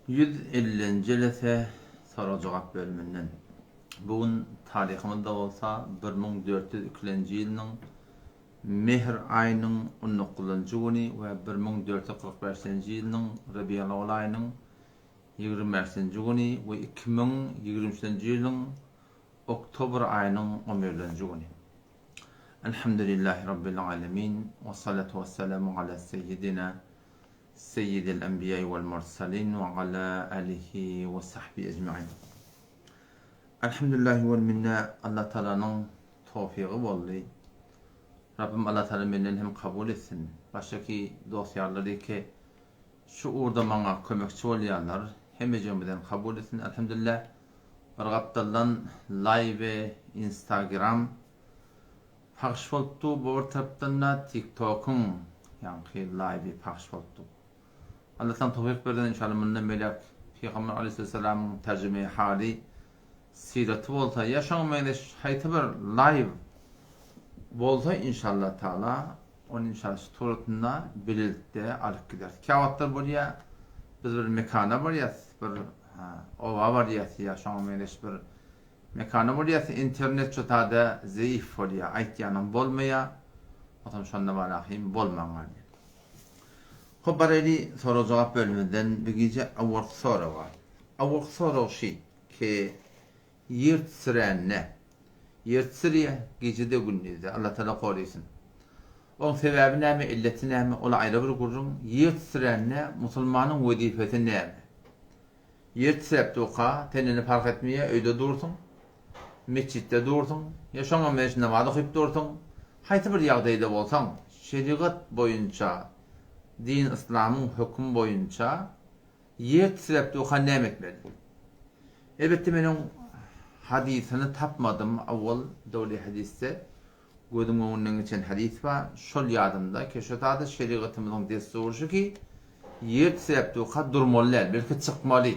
150-nji jelese sorag-jogap bölüminden. Bu gün taryhymyzda bolsa 1402-nji ýylynyň Mehr aýynyň on dokuzynjy güni we 1445-nji ýylynyň Rebiýalawwal aýynyň 25-nji güni we 2023-nji ýylyň oktobr aýynyň on birlenji güni. Elhamdülillahi Rabbil alemin, we salatu we selamu ala seýidina seýidil enbiýai wal mursalin we ala alihi we sahbihi ejmain. Elhamdülillahi wal minne Allah Taalanyň towfygy boldy. Rabbim Allah Taala menden hem kabul etsin. Başdaky dost ýarlary ki şu ugurda maňa kömekçi bolýarlar. Hemmejigimizden kabul etsin. Elhamdülillah. Bir gapdaldan live instagram pahş bolupdy, bu bir tarapdan-da tiktokyň ýaňky live pahş bolupdy. Allah saňa towfyk bersin inşallah mundan beýläk Pygamber aleyhisselamyň terjime haly syraty bolsa ýa şoňa meňzeş haýsy bir live bolsa inşallah taala ony inşallah şu suratynda bilelikde alyp gideris. Käwagtlar bolýar biz bir mekana barýas bir Oba barýas ýa şoňa meňzeş bir mekana bolýas, internet şo tada zeýif bolýa, aýtýanyň bolmaýa, otam şonda barahym bolman galýa. Hop baraýly sorag jogap bölümimizden bu gije awalky soraga. Awalky sorag şi ki ýer titrände, ýer titrýä gijede gündizde Allah taala korysyn. Oň sebäbi näme, illeti näme, ol aýry bir gürrüň. Ýer titrände musulmanyň wezipesi näme? Ýer titräp durka, sen indi parh etmeýär, öýde dursuň, metjitde dursuň, ýa şoňa meňzeş namaz okyp dursuň, haýsy bir ýagdaýda bolsaň, şerigat boýunça, din yslamyň hökümi boýunça ýer titräp durka näme etmeli? Elbetde men oň hadysyny tapmadym, owal doly hadysda Gözüň öňünden geçen hadys bar, şol ýadymda, keşe zady şerigatymyzyň dessury şu ki, ýer tisräp durka durmaly däl, belki çykmaly.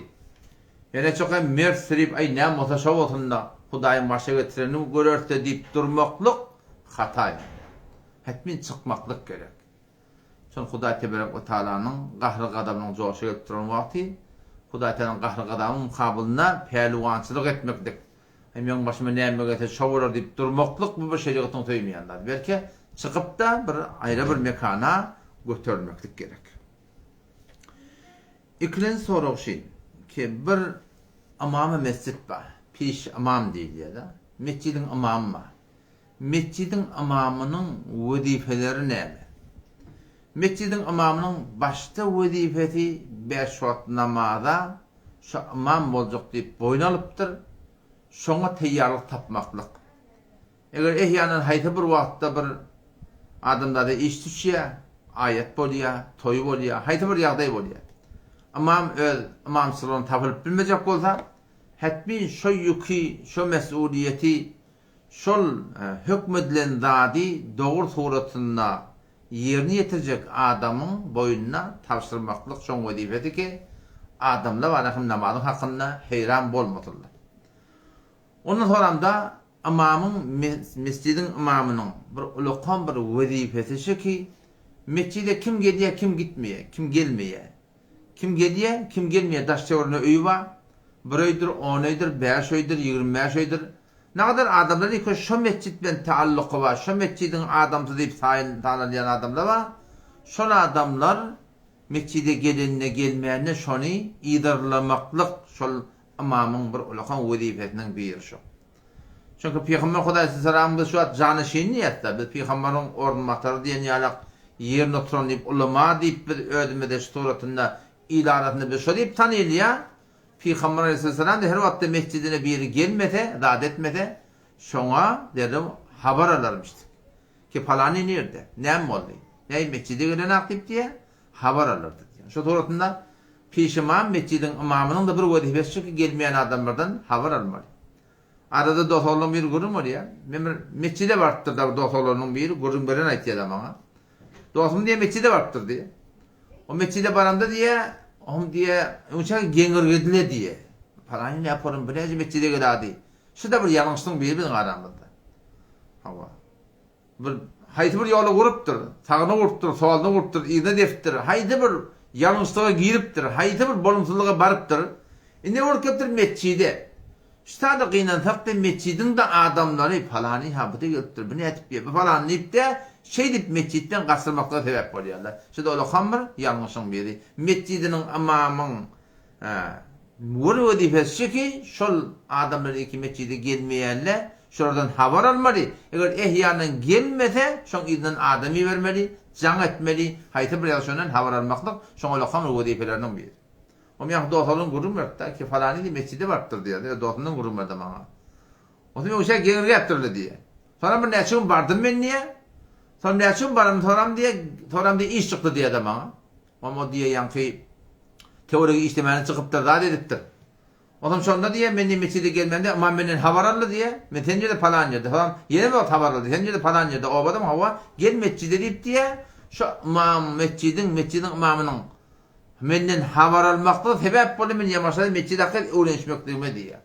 Ýöne çok hem mert sürip, aý näme bolsa şo bolsun-da, Hudaýyň başa getirenini göreris-de diýip durmaklyk hata ýöne. Hetmin çykmaklyk gerek. Şol Hudaý teberek we taalanyň gahry-gazabynyň joşa gelip duran wagty, Hudaý Taalanyň gahry-gazabynyň mukabylynda pälwançylyk etmeklik, Aý, meň başyma näme gelse şo bolar diýip durmaklyk bu bir şerigatyň söýmeýän zady. Belki, çykyp-da bir aýra bir mekana göterilmeklik gerek. Ikilenji sorag şi, ki bir ymamy mesjit bar, piş ymam diýilýär-de, metjidiň ymamy bar. Metjidiň ymamynyň wezipeleri näme? Metjidiň ymamynyň başda wezipesi bäş wagt namaza şo ymam boljak diýip boýun alypdyr, şoňa teýýarlyk tapmaklyk. Eger ehýanan haýsy bir wagtda bir adamzada iş düşýär, aýat bolýar, toý bolýar, haýsy bir ýagdaý bolýar. Ymam öz ymamçylygyny tapylyp bilmejek bolsa, hetmin şo ýüki, şo mesulyýeti Şol hökm edilen zady dogry suratynda ýerine ýetirjek adamyň boýnuna tabşyrmaklyk şoň wezipesi ki, adamlar barada hem namazyň hakynda heýran bolmasynlar. Ondan soramda ymamyň mesjidiň ymamynyň bir ulakan bir wezipesi şu ki, mesjide kim gelýär, kim gitmeýär, kim gelmeýär. Kim gelýär, kim gelmeýär daş töwereginde öýi bar, bir öýdür, on öýdür, bäş öýdür, 25 öýdür. Nagadar adamlar ýeke şo metjit bilen taalluky bar, şo metjidiň adamsy diýip sanalýan adamlar bar. Şol adamlar metjide gelenine gelmänine şony yzarlamaklyk şol ymamyň bir ulakan wezipesiniň biri şo. Çünki Pygamber Hudaýsysalamyň biz şu wagt janyşyny diýýäs-de, biz Pygamberiň orunbasary diýen ýalak ýerinde oturan diýip ulama diýip biz özümize şu suratynda il arasynda biz şo diýip tanylýar. Pygamber Aleyhisselam her wagtda mesjidine biri gelmese, zat etmese, şoňa derrew habar alarmyşdyk. Ki palany nirde? Näme boldy? Näme mesjide gelenak diýip diýýär, habar alardy diýýär. Şo suratynda piş ymam mesjidiň ymamynyň-da bir wezipesi şu ki gelmeýän adamlardan habar almaly. Arada dos oglanyň biri gürrüň berýär. Men bir mesjide barypdyr-da bir dos oglanyň biri gürrüň beren aýtýar-da maňa. Dostum diýýär mesjide barypdyr diýýär. O metjide baranda diýýär, ohm diýýär, öňçä geňirgedile diýýär. Palany näporun bu näce metjide geladi. Şu-da bir ýalňyşlygyň biri biziň aramyzda. Hawa. Bir haýsy bir ýola urupdyr, sagyna urupdyr, soluna urupdyr, yzyna depipdir. Haýsy bir ýalňyşlyga giripdir, haýsy bir bolumsyzlyga barypdyr. Indi bolup gelipdir metjide. Şu-da gynansak-da metjidiň-de adamlary palany-ha bu-da gelipdir, bu nädip diýýär, bu falan diýip-de, şeýdip metjitden gaçyrmaklyga sebäp bolýarlar. Şu-da ulakam bir ýalňyşyň biri. Metjidiniň ymamyň bir wezipesi şu ki, şol adamlar ilki metjide gelmeýänle, şolardan habar almaly. Eger ehýanan gelmese, şoň yzyndan adam ibermeli, jaň etmeli, haýsy bir ýagdaý şondan habar almaklyk şoň ulakam bir wezipeleriniň biri. Onuň ýaňky dostlaryndan gürrüň beripdi, ki falany diý metjide barypdyr diýýär, öz dostundan gürrüň berdi maňa. Onsoň men şeý geňirgäpdirle diýýär. Soňam bir näçe gün bardym men diýýär. Soň näçe gün baram soram diýýär, soram diýýär iş çykdy diýýär-de maňa. Oňa o diýýär ýaňky töweregi işlemäne çykypdyr, zat edipdir. Onsoň şonda diýýär, men diýýär metjide gelmände ymam menden habar aldy diýýär. Men sen ýerde palan ýerde. Soňam ýene bir wagt habar aldy, sen ýerde palan ýerde obadamy hawa, gel metjide diýip diýýär. Şo ymam metjidiň, metjidiň ymamynyň Menden habar almaklygy sebäp boldy men ýamaşada metjit hakda öwrenişmekligime diýýär.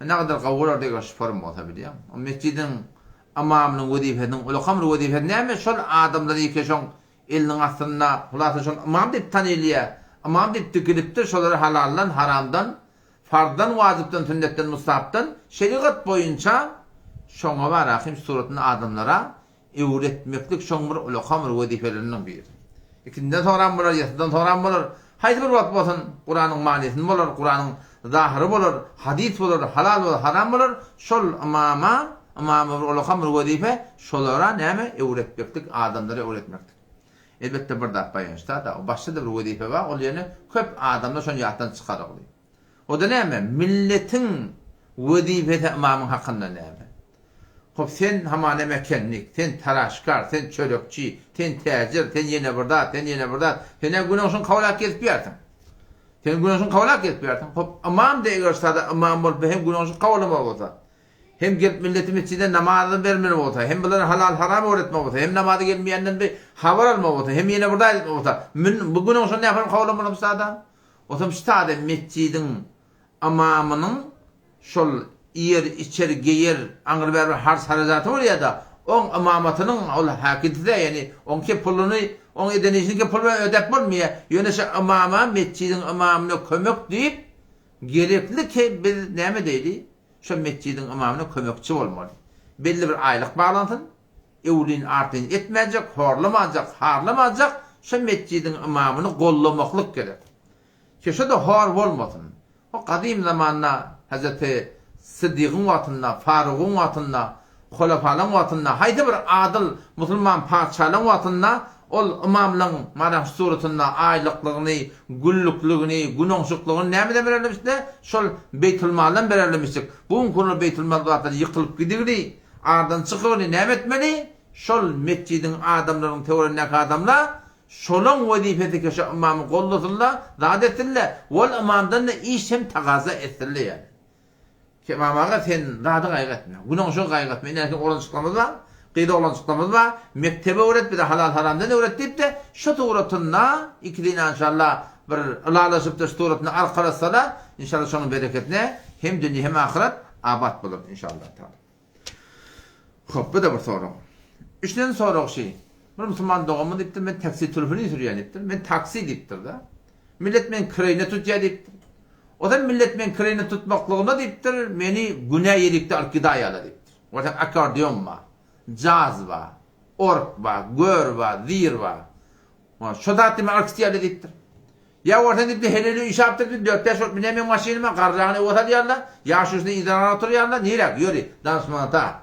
Nägadar gowy bolardy eger şu forum bolsa bilýäň. O metjidiň ymamynyň wezipesiniň ulakam bir wezipesi näme şol adamlar ýeke şoň eliniň astynda hulasa şol ymam diýip tanylýar. Ymam diýip dikilipdir şolary halaldan haramdan farzdan wajypdan sünnetden mustahapdan şerigat boýunça şoňa bar ahim suratynda adamlara Öwretmeklik şoň bir ulakam bir wezipeleriniň biri. Ikinden soňram bolar, ýasydan soňram bolar. Haýsy bir wagt bolsun, Kuranyň manysyny bolar, Kuranyň zahyry bolar, hadys bolar, halal bolar, haram bolar, şol ymama, ymama bir ulakam bir wezipe, şolara näme, öwretmeklik, adamlara öwretmeklik. Elbetde bir zat bar ýöne şda-da, başga-da bir wezipe bar, ol ýöne köp adamlar şony ýatdan çykarygly. O-da näme, milletiň wezipesi ymamyň hakynda näme? Hop, sen hamana mekennik, sen taraşkar, sen çörekçi, sen täjir, sen ýene bir zat, sen ýene bir zat. Sen-ä güneşiň kowlap gezip ýörsiň. Sen güneşiň kowlap gezip ýörsiň. Hop, ymam-da eger sada ymam bolup hem güneşi kowlamaly bolsa, hem gelip milleti metjide namazyny bermeli bolsa, hem bulara halal-haram öwretmeli bolsa, hem namaza gelmeýänden bir habar almaly bolsa, hem ýene bir zat etmeli bolsa, mün, bu güneşi nähili kowlamaly sada? Otam şu sada metjidiň ymamynyň şol iýer, içer, geýer, aňry-bäri bir harç-harajaty bolýar-da, oň ymamatynyň ol häkimsi-dä, ýagny oňki puluny, oň eden işini ki pul bilen ödäp bolmaýar. Ýöne şu ymama, metjidiň ymamyna kömek diýip, gerekli ki biz näme edeýli, şo metjidiň ymamyna kömekçi bolmaly. Belli bir aýlyk baglansyn, öwlin-artyn etmejek, horlamajak, harlamajak şo metjidiň ymamyny gollamaklyk gerek. Keşe-de hor bolmasyn. O gadym zamanda Hezreti Syddygyň wagtynda, Farugyň wagtynda, holafalaň wagtynda, haýsy bir adyl musulman patyşalaň wagtynda ol ymamlaň mana şu suratynda aýlyklygyny, günlükligini, günoňşuklygyny nämeden bererlemişdi? Şol beýtulmaldan bererlemişdik. Bu günki günler beýtulmal zatlar ýykylyp gidigini, aradan çykygyny näme etmeli? Şol metjidiň adamlarynyň töweregindäki adamlar Şolaň wezipesi ki şo ymamy gollasynla, zat etsinle, ol ymamdan-da iş hem tagaza etsinle ýaly. Ki ymam aga sen zady gaýgy etme, günoňşugy gaýgy etme, ine erkek oglanjyklarymyz bar, gyz oglanjyklarymyz bar, mekdebi öwret, bize halal-haramdan öwret diýip-de, şo suratynda ikisi inşallah bir ylalaşyp-da şu suratynda arkalaşsalar, inşallah şonuň bereketine hem dünýe hem ahyret abat bolar inşallah taala. Hop, bu-da bir sorag. Üçünji sorag şi. Bir musulman doganymyz diýipdir, men taksi telefony sürýän diýipdir. Men taksi diýipdir-de. Millet meni kireýine tutýar diýipdir. Ozal millet meni kireýine tutmaklygyna diýipdir, meni günä ýerikde alyp gidaýýarlar diýipdir. Bolsa akkordeon bar, jaz bar, org bar, gör bar, zir bar. Şo zat diýip alyp gitýärler diýipdir. Ýa bolsa diýipdir, heleýli üşäpdir diýip, dört-bäş bolup münýär meň maşynyma, garragyny öe salýarlar, ýaşulysyny yzyna oturýarlar, niräk, ýöri, danyşmana-da.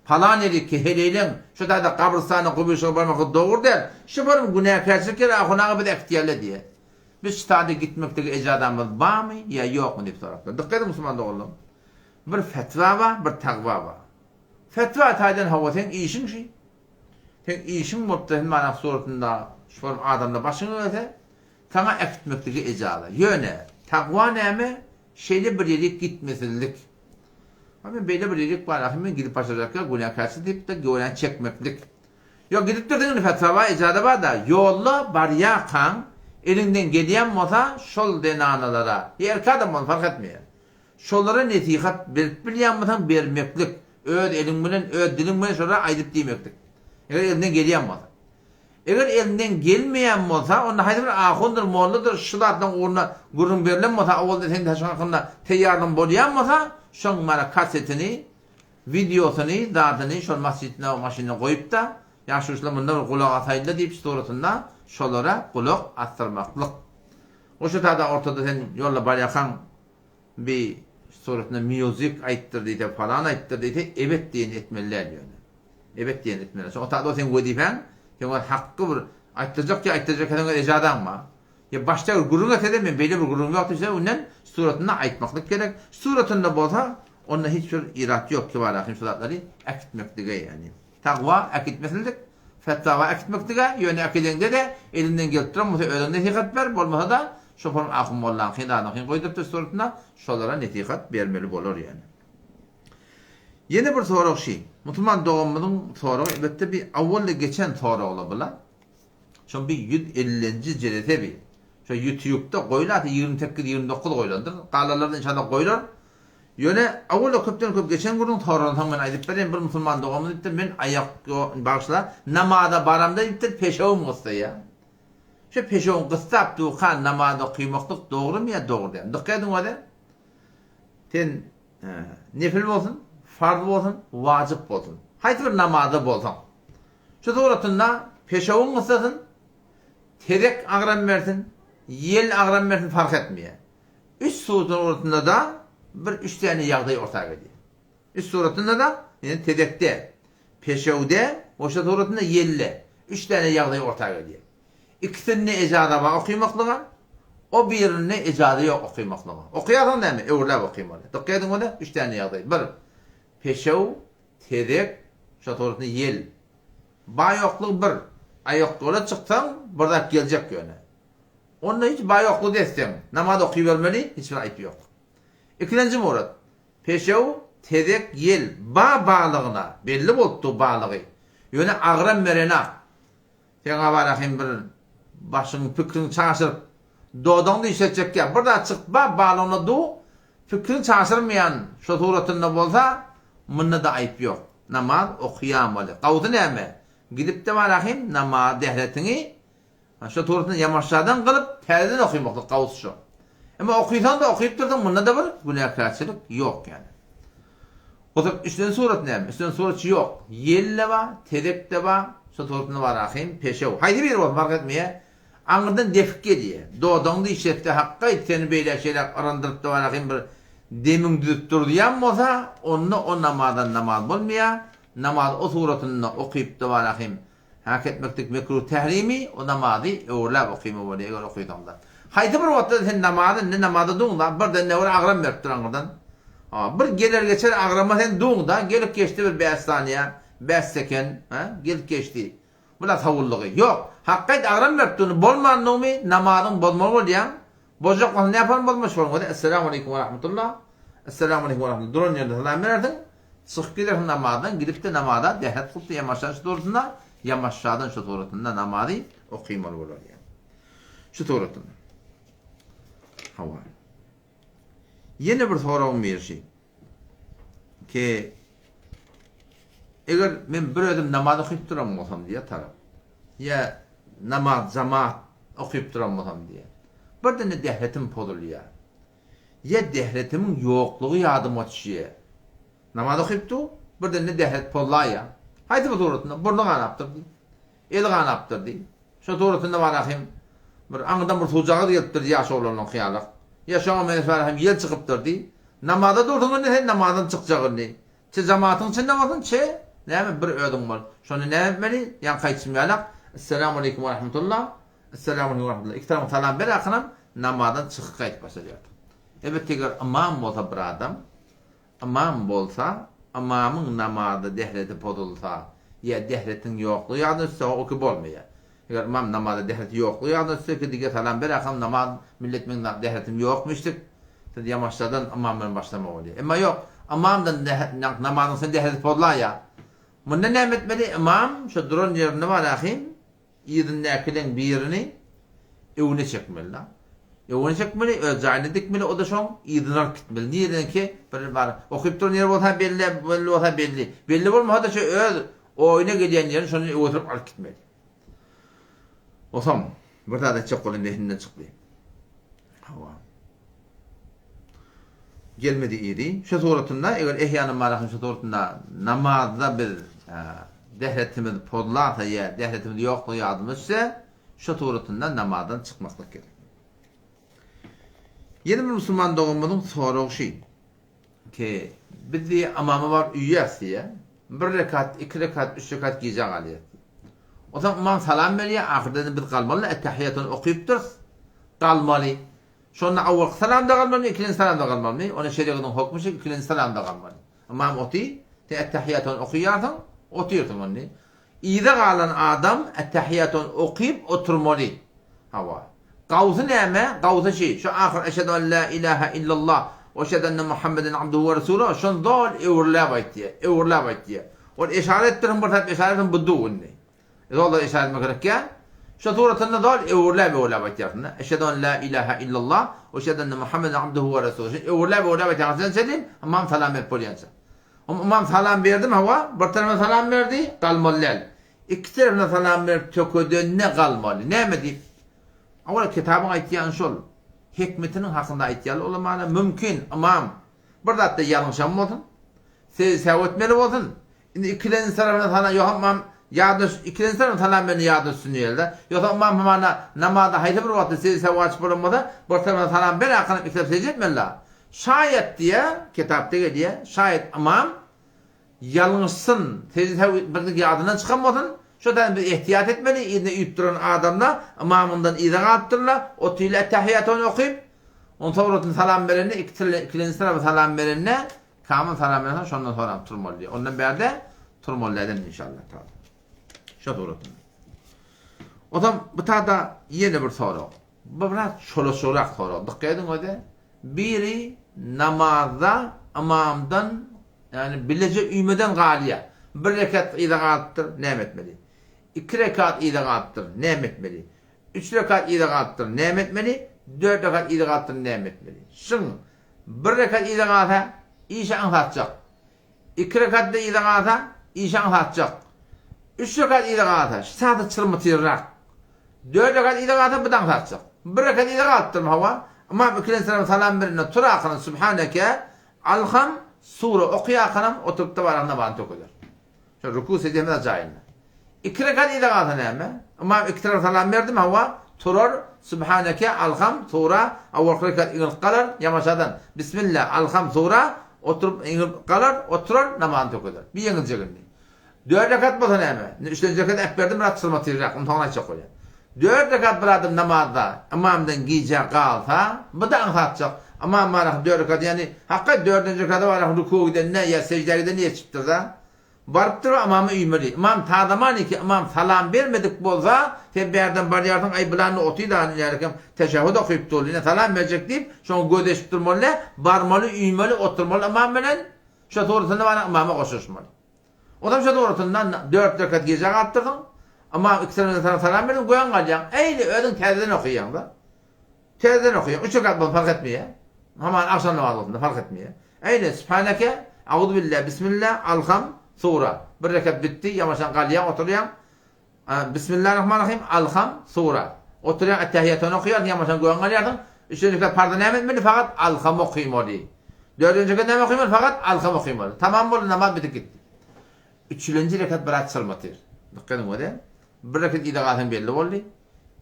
Palan ýeri ki, heleýleň şu taýda gabrystana, gubyşyga barmaklygy dogry däl, şu bir günäkärçilik ýeri ahun aga bizi äkitýärler diýýär. Biz şu taýda gitmeklige ejazamyz barmy ýa ýokmy diýip sorapdyr. Dykgat ediň musulman doganlarym. Bir fetwa bar, bir tagwa bar. Fetwa taýdan hawa seň işiň şi. Seň işiň bolupdyr hem mana suratynda şu bir adamda başyňa gelse, saňa äkitmekligi ejaza. Ýöne, takwa näme? Şeýle bir ýerik gitmesizlik. Ha men beýle bir ýerik bar, ahyr men gidip başarjakka günäkärçilik diýip-de göwräni çekmeklik. Ýok, gidip dursuň indi fetwa bar, ejaza bar-da, ýolda barýarkaň eliňden gelýän bolsa şol zenanalara, ýa erkek adam bolsun fark etmeýär. Şolara nesihat berip bilýän bolsaň bermeklik, öz eliň bilen, öz diliň bilen şolara aýdyp diýmeklik. Eger eliňden gelýän bolsa. Eger elinden gelmeýän bolsa, onda haýsy bir ahundyr, molladyr şu zatlaryň ugrunda gürrüň berlen bolsa, owalda seň şoň hakynda teýýarlygyň bolýan bolsa, şoň mana kasetini, wideosyny, zadyny şol masjidine, maşynyna goýup-da, ýaşulular munda bir gulak asaýynda diýip suratynda şolara gulak asdyrmaklyk. Goşa tada ortada sen ýolda barýarkaň bi suratynda music aýtdyr diýse, falan aýtdyr diýse, ebet diýeni etmeli däl ýöne. Ebet diýeni etmeli däl. Şo otada o seň wezipäň, seň ol hakky bir aýtdyrjak diýe aýtdyrjak ekeniň öz ejadaň bar. Ýa başda bir gürrüň etsede men beýle bir gürrüňim ýok diýse önden suratynda aýtmaklyk gerek. Suratynda bolsa onda hiç bir irat ýok kibarahym şu zatlary äkitmeklige ýagny. Tagwa äkitmesinlik, fetwaga äkitmeklige, ýöne äkideňde-de elinden gelip duran bolsa özüň nesihat ber, bolmasa-da şoparyň ahun mollaňky zadyňkyny goýdurypdyr suratynda şolara nesihat bermeli bolar ýagny. Ýene bir sorag şi, musulman doganymyzyň soragy elbetde bi awwalda geçen soragla bula. Şoň bir 150-nji jelese bi. Şo ýutubda goýlar, 28, 29 goýlandyr. Galanlary inşallah goýlar. Ýöne awwala köpden köp geçen gürrüň soransoň men aýdyp bereýin, bir musulman doganymyz diýipdir, men aýak bagyşla, namaza baramda diýipdir, peşewim gyssaýar. Şo peşewiň gyssap durka namaz okymaklyk dogrumy ýa dogry dälmi? Dykgat ediň öze. Sen nefil bolsun, farz bolsun, wajyp bolsun. Haýsy bir namazda bolsaň, Şu suratynda peşewiň gyssasyn, tezek agram bersin, ýel agram bersin fark etmeýär. Üç suratynda-da bir üç sany ýagdaý orta gelýär. Üç suratynda-da, ýagny tezekde, peşewde we şu suratynda ýelde üç sany ýagdaý orta gelýär. Ikisinde ejaza bar okymaklyga, o birinde ejaza ýok okymaklyga. Okaýarsyň näme? Öwürläp okymaly. Dykgat ediň ony, üç sany ýagdaý. Bir, peşew, Tezek, şatorasynda ýel. Baýoklygy bir. Aýakýola çyksaň, bir zat geljek ýöne. Onda hiç baýoklyk etseň, namaz okybermeli, hiç bir aýp ýok. Ikilenji murat. Peşew, tezek, ýel, ba balygyna, belli bolupdy balygy. Ýöne agram berenak. Seň abarahym bir başyň pikriň çaşyryp dodagyňy dişletjek ýa bir zat çykyp ba balygyna du pikriň çaşyrmaýan şo suratynda bolsa munda-da aýyp ýok namaz okaýamaly gawsy näme gidipde barahym namaz dähretiňi şo suratynda ýamaşjadan gylyp täzeden okymaklyk gawsy şo emma okysaňda okyp dursaň munda-da bir günäkärçilik ýok ýani. Oturyp üstünden surat näme? Üstünden suratçy ýok. Ýel-de bar, tezek-de bar, şo suratynda bar ahym, peşew. Haýsy biri bolsun fark etmeýär. Aňyrdan depik gelýär. Dodagyňy dişletse hakgaýt seni beýläk-şeýläk yrandyryp-da bar ahym bir demiň düzüp durdýan bolsa, onda o namazdan namaz bolmaýar. Namazy o suratynda okyp-da bar ahym Hak etmeklik mekruh tährimi, o namazy öwürläp okyma bolýar, eger okysaňda. Haýsy bir wagtda sen namazy indi namaza duň-da, birden ne bir agram berip dur aňyrdan. Ha, bir geler-geçer agrama sen duň-da, gelip geçdi bir bäş saniýe, bäş seken, ha, gelip geçdi. Bu-da sawullygy. Ýok, hakgaýt agram berip dur, indi bolmandygymy namazyň bozmaly bolýaň. Bozjak bolsaň näparyň bozmaç boluň özi, Esselamu aleýkum we rahmetullah, Esselamu aleýkum we rahmetullah, duran ýerinde salam berersiň, çykyp gidersiň namazdan, gidip-de namaza dähet kylyp-da ýamaşan şu suratynda, ýamaşjadan şu suratynda namazy okymaly bolar ýa. Şu suratynda. Hawa. Ýene bir soragym biri şi. Ki eger men bir özüm namaz okyp duran bolsam diýýär tarap. Ýa namaz jamaat okyp duran bolsam diýýär. Birden-de dähretim pozulýar. Ýa dähretimiň ýoklugy ýadyma düşýär. Namaz okyp dur, birden-de dähret pozlaýýar. Haýsy bir suratynda burny ganapdyr diý. Eli ganapdyr diý. Şo suratynda bar ahym bir aňyrdan bir suwjagaz gelipdir ýaş oglanlaň hyýalak. Ýa şoňa meňzeş bar ahym ýel çykypdyr diý. Namaza dursuň indi sen namazdan çykjak indi. Çe jamatyň içinde bolsun çe näme bir özüň bol. Şonda näme etmeli? Ýaňky aýtşym ýalak Esselamu aleýkum we rahmetullah Esselamu aleýkum we rahmetullah Iki tarapyň salam ber ahyrynam namazdan çykyp gaýdyp başalýar. Elbetde eger ymam bolsa bir adam Ymam bolsa, ymamyň namazda dehreti pozulsa, ýa dehretiniň ýoklugy ýadyna düşse, o ki bolmaýar. Eger ymam namazda dehreti ýoklugy ýadyna düşse, ki dige salam ber aham namaz millet meň dehretim ýokmyşdyk, siz ýamaşjadan ymam bilen başlama bolýar. Emma ýok, ymamdan namazyň sen dehreti pozlaýar. Munda näme etmeli? Ymam şo duran ýerinde bar ahim, Yzyndakylaň birini öňüne çekmeli da. Öňüne çekmeli, öz jaýyna dikmeli, o-da şoň yzyny alyp gitmeli. Niredenki bir bar, okyp duran ýeri bolsa belli, belli bolsa belli. Belli bolmasa-da şo öz oýuna gelýän ýerini şondan öwürip alyp gitmeli. Osam, bir zat aýtjak bolan zehnimden çykdy. Hawa. Gelmedi yzy. Şu suratynda, eger Ehýany Marahyň şu suratynda namazda biz dehretimiz pozlasa ýa dehretimiz ýokdugy ýadymyza düşse, şu suratynda namazdan çykmaklyk gerek. Ýene bir musulman doganymyzyň soragy şu. Ki, biz diýýär, ymama baryp üýýäs diýýär. Bir rekat, iki rekat, üç rekat gijä galýas diýýär. Onsoň ymam salam berýär, ahyrda indi biz galmaly, Ettehiýatyny okypdyrys, galmaly. Şonda awalky salamda galmalymy, ikilenji salamda galmalymy? Onda şerigatyň hokmy şu, ikilenji salamda galmaly. Ymam oty, sen Ettehiýatyny okaýarsyň, otyrsyň indi. Yza galan adam Ettehiýatyny okyp oturmaly. Hawa. Gawsy näme? Gawsy şi, şu ahyr Eşhedü en la ilahe illallah we eşhedü enne Muhammeden abduhu we resuluh şony doly öwürläp aýtýar, öwürläp aýtýar. Ol eşara etdirsin bir tarap eşara etsin bu du indi. Zollar eşara etmek gerek ýa. Şo suratynda doly öwürläp öwürläp aýtýarsyň-da. Eşhedü en la ilahe illallah we eşhedü enne Muhammeden abduhu we resuluh. Şony öwürläp öwürläp aýtýaň haçan çenli? Ymam salam berip bolýança. Ymam salam berdimi? Hawa, bir tarapdan salam berdi, galmaly däl. Iki tarapyna salam berip tökedende galmaly. Näme diýip? Owal kitabyň aýtýany şol. Hikmetiniň hakynda aýtýarlar ulamana. Mümkin, ymam bir zatda ýalňyşan bolsun. Sejde etmeli bolsun. Indi ikilenji tarapyna salam, ýogsam ymam ýadyna ikilenji tarapyna salam berende ýadyna düşsün diýeli-de. Ýogsam ymam hamana namazda haýsy bir wagtda sejde wajyp bolan bolsa, bir tarapyna salam ber akynyp iki tarap sejde etmeli-la. Şaýat diýýär, kitapda gelýär, şaýat ymam Ýalňyşsyn, sejde birlik ýadyndan çykan bolsun, şo taýdan biz ehtiýat etmeli, yzyna üýüp duran adamlar ymamyndan yza galypdyrlar, otyly ettehiýatyny okyp, onuň soňrasyny salam berende, ikilenji tarapa salam berende, kamyl salam berensoň şondan soňram turmaly diýýär. Ondan bärde turmaly däl inşallah taala. Şo suratynda. Onsoň bu tada ýene bir sorag. Bu biraz çolaşygrak sorag. Dykgat ediň özi. Biri namazda ymamdan, ýagny bileje üýmeden galýar. Bir rekat yza galypdyr, näme etmeli? Iki rekat yza galypdyr, näme etmeli? Üç rekat yza galypdyr, näme etmeli? Dört rekat yza galypdyr, näme etmeli? Şyň bir rekat yza galsa, işi aňsatjak. Iki rekatda yza galsa, işi aňsatjak. Üç rekat yza galsa, şa-da çyrmytyrrak. Dört rekat yza galsa, bu-da aňsatjak. Bir rekat yza galypdyrmy, hawa, ymam ikilenji tarapa salam berende turakyna Sübhaneke, Alham, sure okaýarkanam oturyp-da barak namazyny tökeder. Şo ruku sejde hemme zat jaýynda. Iki rekat yza galsa näme? Ymam iki tarapa salam berdimi, hawa, turar, Sübhaneke, Alham, sura, awalky rekat yňylyp galar, ýamaşadan, Bismilla, Alham, sura, oturyp yňylyp galar, oturar, namazyny tökeder. Bir ýeňiljek indi. Dört rekat bolsa näme? Indi üçlenji rekaty äpberdim, biraz çyrma-tizräk, ony soňra aýtjak bolýan. Dört rekat bir adam namazda ymamdan gijä galsa, bu-da aňsatjak. Ymam baraky dört rekat, ýagny hakykat dördünji rekata baraky rukuwa gidende ýa seždä gidende ýetişipdir-de. Barypdyr we ymama üýmeli. Ymam tazaman iki, ymam salam bermedik bolsa, sen bärden barýarsyň, aý bylanda otyr-da, ine teşehhud okyp dur, ine salam berjek diýip, şoňa göz eşip durmaly däl, barmaly, üýmeli, oturmaly ymam bilen, şo suratynda barýan ymama goşulyşmaly. Onam şo dogrusynda dört rekat gijä galypdyrsyň. Ymam iki tarapdan saňa salam berdi, göň galýaň. Eýle özüň täzeden okaýaň-da. Täzeden okaýaň. Üç rekat bolsun fark etmeýär. Haman agşam namazy bolsun-da fark etmeýär. Eýle Sübhaneke, Auzubilla, Bismilla, Alham, sura. Bir rekat bitdi, ýamaşan galýaň, oturýaň. Bismillarahmanrahim, Alham, sura. Oturýaň, Ettehiýatyny okaýarsyň, ýamaşan göň galýarsyň. Üçünji rekat parza näme etmeli? Fakat Alham okymaly. Dördünji rekat näme okymaly? Fakat Alham okymaly. Tamam boldy, namaz bitip gitdi. Üçülenji rekat biraz çyrmatyr. Dykgat ediň özi. Bir rekat yza galsaň belli boldy.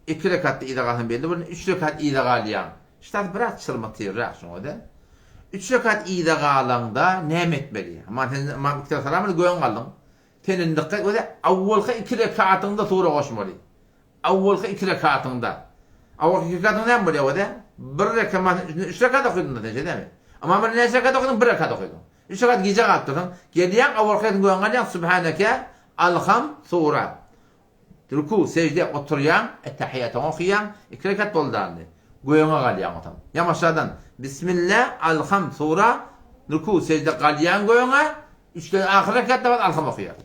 Iki rekatda yza galsaň belli boldy. Üç rekat yza galýaň. Ştat biraz çyrmatyrrak şoň özi. Üç rekat yza galaňda näme etmeli? Aman sen ymam iki salam berdi, göň galdyň. Sen indi dykgat özi awwalky iki rekatyňda sura goşmaly. Awwalky iki rekatyňda. Awwalky iki rekatyňda näme bolýar özi? Bir rekat, üç rekat okydyň sen şeýdemi? Ymam bilen näçe rekat okydyň? Bir rekat okydyň. Üç rekat gijä galypdyrsyň. Gelýäň, awwalky rekatyn göňüňe alýaň, Sübhaneke, Alham, sura. Ruku, sejde, oturýaň, Ettehiýatyňy okaýaň, iki rekat boldy indi. Göňüňe galýaň otam. Ýamaşadan, Bismillä, Alham, sura, ruku, sejde galýaň göňüňe, üçden ahyr rekatda bas Alham okaýaň.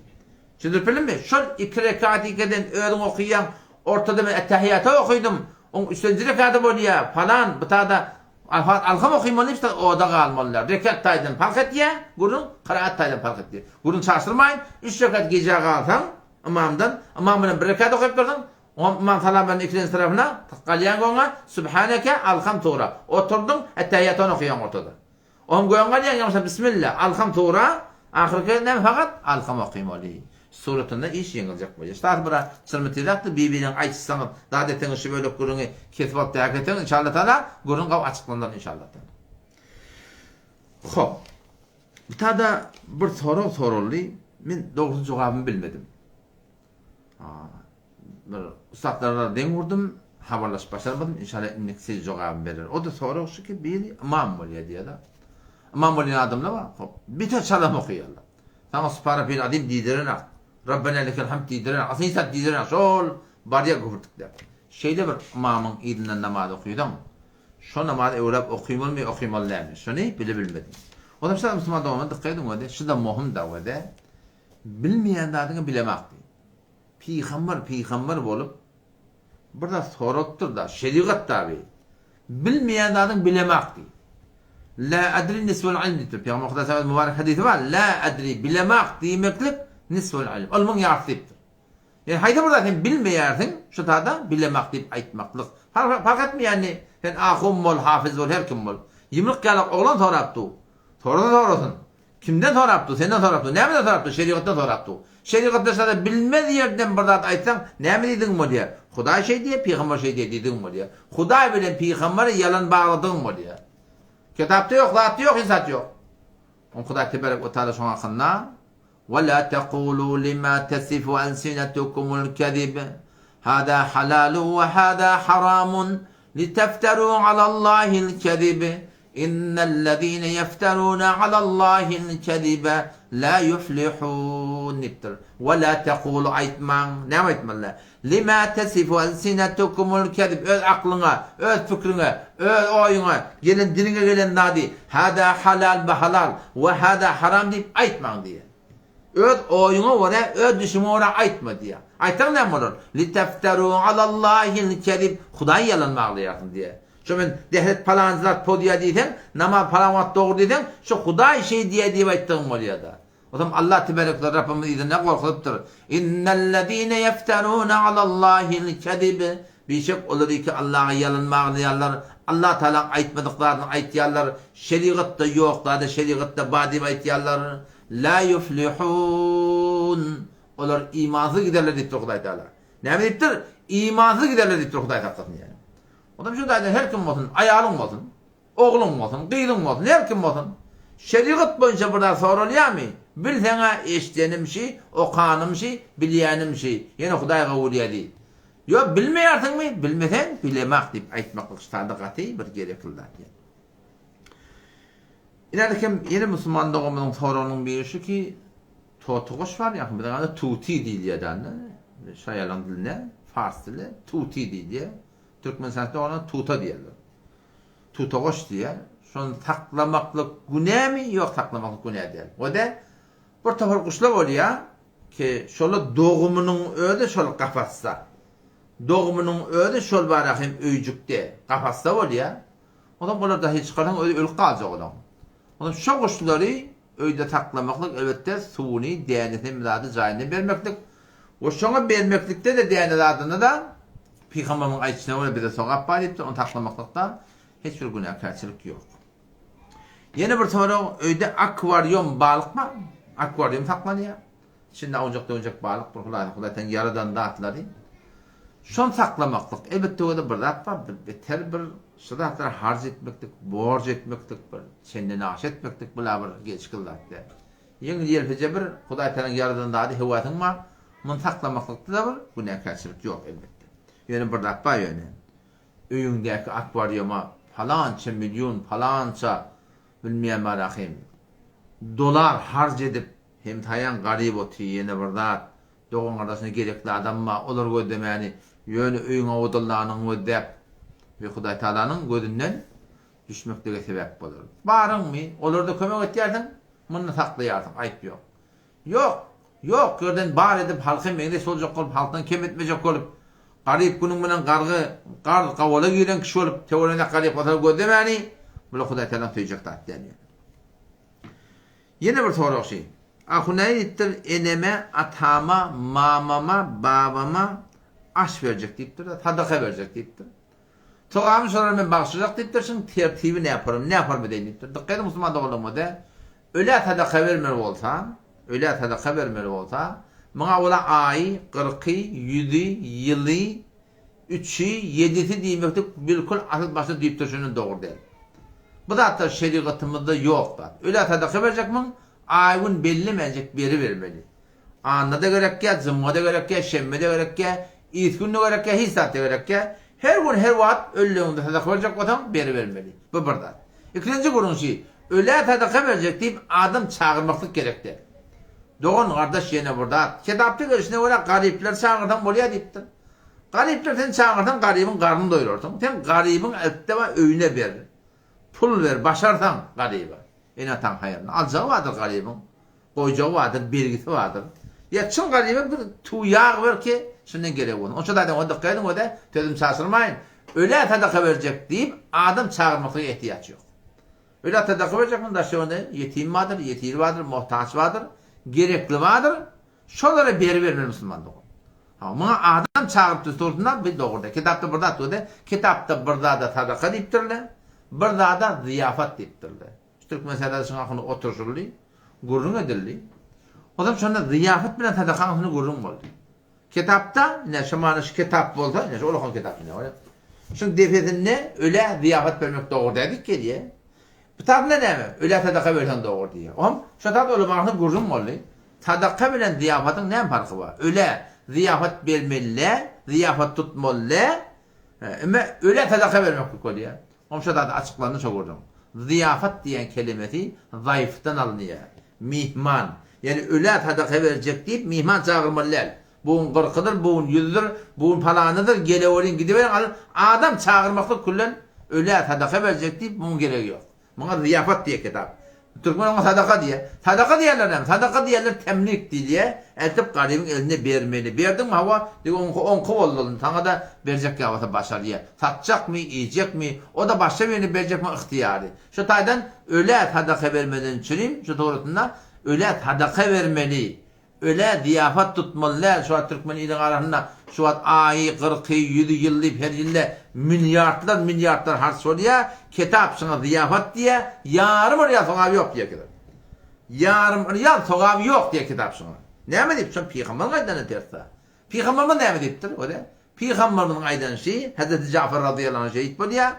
Düşündirip bildimmi? Şol iki rekaty ikiden özüň okaýaň, ortada men Ettehiýaty okydym, oň üçlenji rekaty bolýar, palan, bu tada Alfat alham okymaly diýip şol oda galmalylar. Rekat taýdan parh etýär, gürrüň kyraat taýdan parh etýär. Gürrüň çaşdyrmaýyn, üç rekat gijä galsaň ymamdan, ymam bilen bir rekat okyp dursaň, Oňa ymam salam beren ikilenji tarapyna galýaň göňe, Sübhaneke, Alham sura. Oturdyň, Ettehiýatyny okaýaň ortada. Oňa göňe galýaň, ýa bolmasa Bismilla, Alham sura, ahyrky näme fakat Alham okymaly. Suratynda iş ýeňiljek bolýar. Ştasy biraz çyrmytyrakdy, bir-biriňe aýtşsaňyz, zat etseňiz şu bölek gürrüňi kesip alyp däk etseňiz, inşallah taala gürrüň gawy açyklanar inşallah taala. Hop. Bu tada bir sorag soraldy, men dogrusy jogabyny bilmedim. Bir ussatlara deň urdum, habarlaşyp başarmadym, inşallah indiki jogabyny berer. O-da sorag şu ki, biri ymam bolýar diýýär-de. Ymam bolýan adamlar bar, hop, beter çalam okaýarlar. Saňa Subhana Rabbiyel Azim diýdirenak, Rabbena lekel hamd diýdirenak, asyn hiç zat diýdirenak, şol barýar güpürtikläp. Şeýle bir ymamyň yzyndan namaz okaýsaň, şo namazy öwräp okymalymy, okymaly dälmi? Şony bilebilmedim. Onsoň şa musulman doganlar dykgat ediň wede, şu-da mohum-da wede. Bilmeýän zadyňy bilemak diý. Pygamber pygamber bolup bir zat soralypdyr-da, şerigat taby. Bilmeýän zadyňy bilemak diý. La adri nisful ilm diýipdir. Pygamber Hudaý taala mübarek hadysy bar. La adri bilemak diýmeklik nisful ilm. Ylmyň ýarysy diýipdir. Ýani haýsy bir zat sen bilmeýärsiň, şu tada bilemak diýip aýtmaklyk. Fark etmeýär indi sen ahun bol, hafiz bol, her kim bol. Ýumruk ýalak oglan sorap dur. Sorasa sorasyn. Kimden sorapdy? Senden sorapdy. Nämeden sorapdy? Şerigatdan sorapdy. Şerigatda şada bilmez ýerden bir zat aýtsaň, näme diýdigiň bolýar? Hudaý şeý diýýär, pygamber şeý diýýär diýdigiň bolýar. Hudaý bilen pygambere ýalan bagladygyň bolýar. Kitapda ýok, zatda ýok, hiç zat ýok. Oň Hudaý teberek we taala şoň hakynda Ve la tekulu lima tesifu elsinetukumul kezib hada halalu ve hada haramun litefteru alallahil kezib Innellezine ýefterune alallahil kezibe la ýuflihun diýipdir. We la tekulu aýtmaň, näme aýtmaly? Lima tesifu elsinetukumul kezib öz aklyňa, öz pikriňe, öz oýuňa gelen diliňe gelen zady hada halal bu halal we hada haram diýip aýtmaň diýýär. Öz oýuňa görä, öz düşüniňe görä aýtma diýýär. Aýtsaň näme bolar? Litefteru alallahil kezib Hudaýy ýalan baglaýarsyň diýýär. Şo men dehret palanjy zat pozýar diýseň, namaz palan wagt dogry diýseň, şo Hudaý şeý diýýär diýip aýtdygyň bolýar-da. Onsoň Allah tebarek we Rabbymyz yzyna gorkuzypdyr. Innellezine ýefterune alallahil kezib Bişek olar ki Allaha ýalan baglaýarlar, Allah Tagalaň aýtmadyk zadyny aýtýarlar, şerigatda ýok zady şerigatda bar diýip aýtýarlar. La ýuflihun Olar imansyz giderler diýipdir Hudaý Tagala. Näme diýipdir? Imansyz giderler diýipdir Hudaý saklasyn ýaly. Ondan şu taýdan her kim bolsun, aýalyň bolsun, ogluň bolsun, gyzyň bolsun, her kim bolsun, şerigat boýunça bir zat soralýarmy? Bilseň-ä eşdenim şi, okanym şi, bilýänim şi, ýene Hudaý gowul ýa diý. Ýok, bilmeýärsiňmi? Bilmeseň, bilemak diýip aýtmaklyk şu taýda gaty bir gerekli zat ýa. Ine hem ýene musulman doganymyzyň soragynyň biri şu ki, totuguş bar, ýa biziň ady tuti diýilýär däl-de, şaýalaň dilinde, fars dili, tuti diýilýär. Türkmenistanda ona tuta diýerler. Tutagoş diýýär. Şony saklamaklyk günämi? Ýok, saklamaklyk günä däl. O-da bir topar guşlar bolýar ki, şolar dogumynyň özi şol kafasda. Dogumynyň özi şol bara hem öýjükde, kafasda bolýar. Onsoň olar daşa çykarsaň özi ölüp galjak olaň. Onsoň şo guşlary öýde saklamaklyk elbetde suwuny, dänesini zady jaýynda bermeklik we şoňa bermeklikde-de däne zadynda-da Pygamberimiziň aýdyşyna görä bize sogap bar diýipdir, ony saklamaklykda hiç bir günäkärçilik ýok. Ýene bir sorag, öýde akwarýum balyk bar, akwarýum saklanýar. Içinde awunjak-döwünjek balyk bir Hudaý Hudaýdan ýaradan zatlary. Şony saklamaklyk, elbetde özi bir zat bar, bir beter bir şu zatlary harç etmeklik, borç etmeklik, bir çenden aşa etmeklik bula bir gelşikli zat däl. Ýeňil-ýelpije bir Hudaý Tagalaň ýaradan zady höwäsiň bar, muny saklamaklykda-da bir günäkärçilik ýok elbetde. Ýöne bir zat bar ýöne, öýüňdäki akwarýuma palança million, palança bilmeýän barahym dolar harç edip, hemsaýaň garyp otyr ýene bir zat, dogan-gardaşyna gerekli adam bar, olar gözlemäni, ýöne öýüň owadanlanyny gözläp we Hudaý Tagalanyň gözünden düşmeklige sebäp bolar. Baryňmy, olarda kömek etýärsiň, muny saklaýarsyň, aýp ýok. Ýok, ýok ýerden bar edip halka meňzeş boljak bolup, halkdan kem etmejek bolup, garyp günüň bilen gargy, garz, gawala giren kişi bolup, töweregindäki garyp-gasary gözlemäni, bular Hudaý Tagalaň söýjek zat däl ýöne. Ýene bir sorag şi. Ahunaý diýipdir, eneme, atama, mamama, babama. Aş berjek diýipdir-de, sadaka berjek diýipdir. Sogabyny şolara men bagyşlajak diýipdir, şuň tertibi näporum, näporum edeýin diýipdir. Dykgat ediň musulman doganlarymyz-da, ölä sadaka bermeli bolsa, ölä sadaka bermeli bolsa, muňa ola aýy, gyrky, ýüzi, ýyly, üçi, ýedisi diýmeklik bilkul asyl başda düýpde şundan dogry däl. Bu zatlar şerigatymyzda ýok zat. Ölä sadaka berjekmiň, aý-gün bellemänjek beribermeli. Anna-da gerekýär, jumga-da gerekýär, şenbe-de gerekýär, iýs gün-de gerekýär, hiç zat-da gerekýär. Her gün, her wagt ölüleňde sadaka berjek bolsaň, beribermeli. Bu bir zat. Ikinji gürrüň şi, ölä sadaka berjek diýip adam çagyrmaklyk gerek däl. Dogan-gardaş ýene bir zat. Kitapda gelşine görä garyplary çagyrsaň bolýar diýipdir. Garyplar sen çagyrsaň garybyň garnyny doýrarsyň. Sen garybyň eltde bar öýüne ber. Pul ber, başarsaň garyba. Ene-ataň haýryna. Aljagy bardyr garybyň. Goýjagy bardyr, bergisi bardyr. Ýa çyn garyba bir tüwi ýag ber ki, şundan geregi bolsun. Onça zadyň o dykgat ediň o-da, sözümi çaşyrmaýyn. Ölä sadaka berjek diýip, adam çagyrmaklyga ehtiýaç ýok. Ölä sadaka berjek munuň daş ýogunda ýetim bardyr, ýesir bardyr, muhtaç bardyr, gerekli bardyr. Şolara beribermeli musulman dogan. Ha, muňa adam çagyryp düstursyna bir dogry däl. Kitapda bir zat ýok-da. Kitapda bir zada sadaka diýipdirler, bir zada zyýafat diýipdirler. Şu türkmen sährada şuň hakynda oturyşyldy, gürrüň edildi. Ozal şonda zyýafat bilen sadakaň üstünde gürrüň boldy. Kitapda, ine şu many şu kitap bolsa, ine şu ulakan kitap ine bolýar. Şuň depesinde ölä zyýafat bermek dogry däl diýip gelýär. Bu tarapynda näme? Ölä sadaka berseň dogry diýýär. Oňam şo zat ulama arasynda gürrüň boldy. Sadaka bilen zyýafatyň näme parhy bar? Ölä zyýafat bermeli däl, zyýafat tutmaly däl. Emme ölä sadaka bermeklik bolýar. Oňam şo zat açyklandy şo gürrüň. Zyýafat diýen kelimesi zaýfdan alynýar. Myhman. Ýagny ölä sadaka berjek diýip myhman çagyrmaly däl. Bu gün gyrkydyr, bu gün ýüzdür, bu gün palanydyr, geleweriň, gidiberiň, asyl adam çagyrmaklyk küllen ölä sadaka berjek diýip muň geregi ýok. Muňa zyýafat diýýär kitap. Türkmen oňa sadaka diýýär. Sadaka diýýärler näme? Sadaka diýýärler temlik diýilýär. Eltip garybyň eline bermeli. Berdiňmi hawa, diýip oňky oňky boldy ol. Saňa-da berjek ýa bolsa başarýar. Satjakmy, iýjekmi, o-da başga birine berjekmi ygtyýary. Şu taýdan ölä sadaka bermeden çürim şu suratynda ölä sadaka bermeli. Ölä zyýafat tutmaly däl şu wagt türkmen iliň arasynda şu wagt aýy, gyrky, ýüzi ýyl diýip her ýylda milliardlar milliardlar harç bolýa, ketap şuňa zyýafat diýýä, ýarym yrýal sogaby ýok diýýä kitap. Ýarym yrýal sogaby ýok diýýä kitap şuňa. Näme diýip şony pygambaryň aýdanyna ters-da. Pygambarymyz näme diýipdir? Görýä. Pygambarymyzyň aýdany şi, Hezreti Jafar razyýallahu anh şehit bolýar.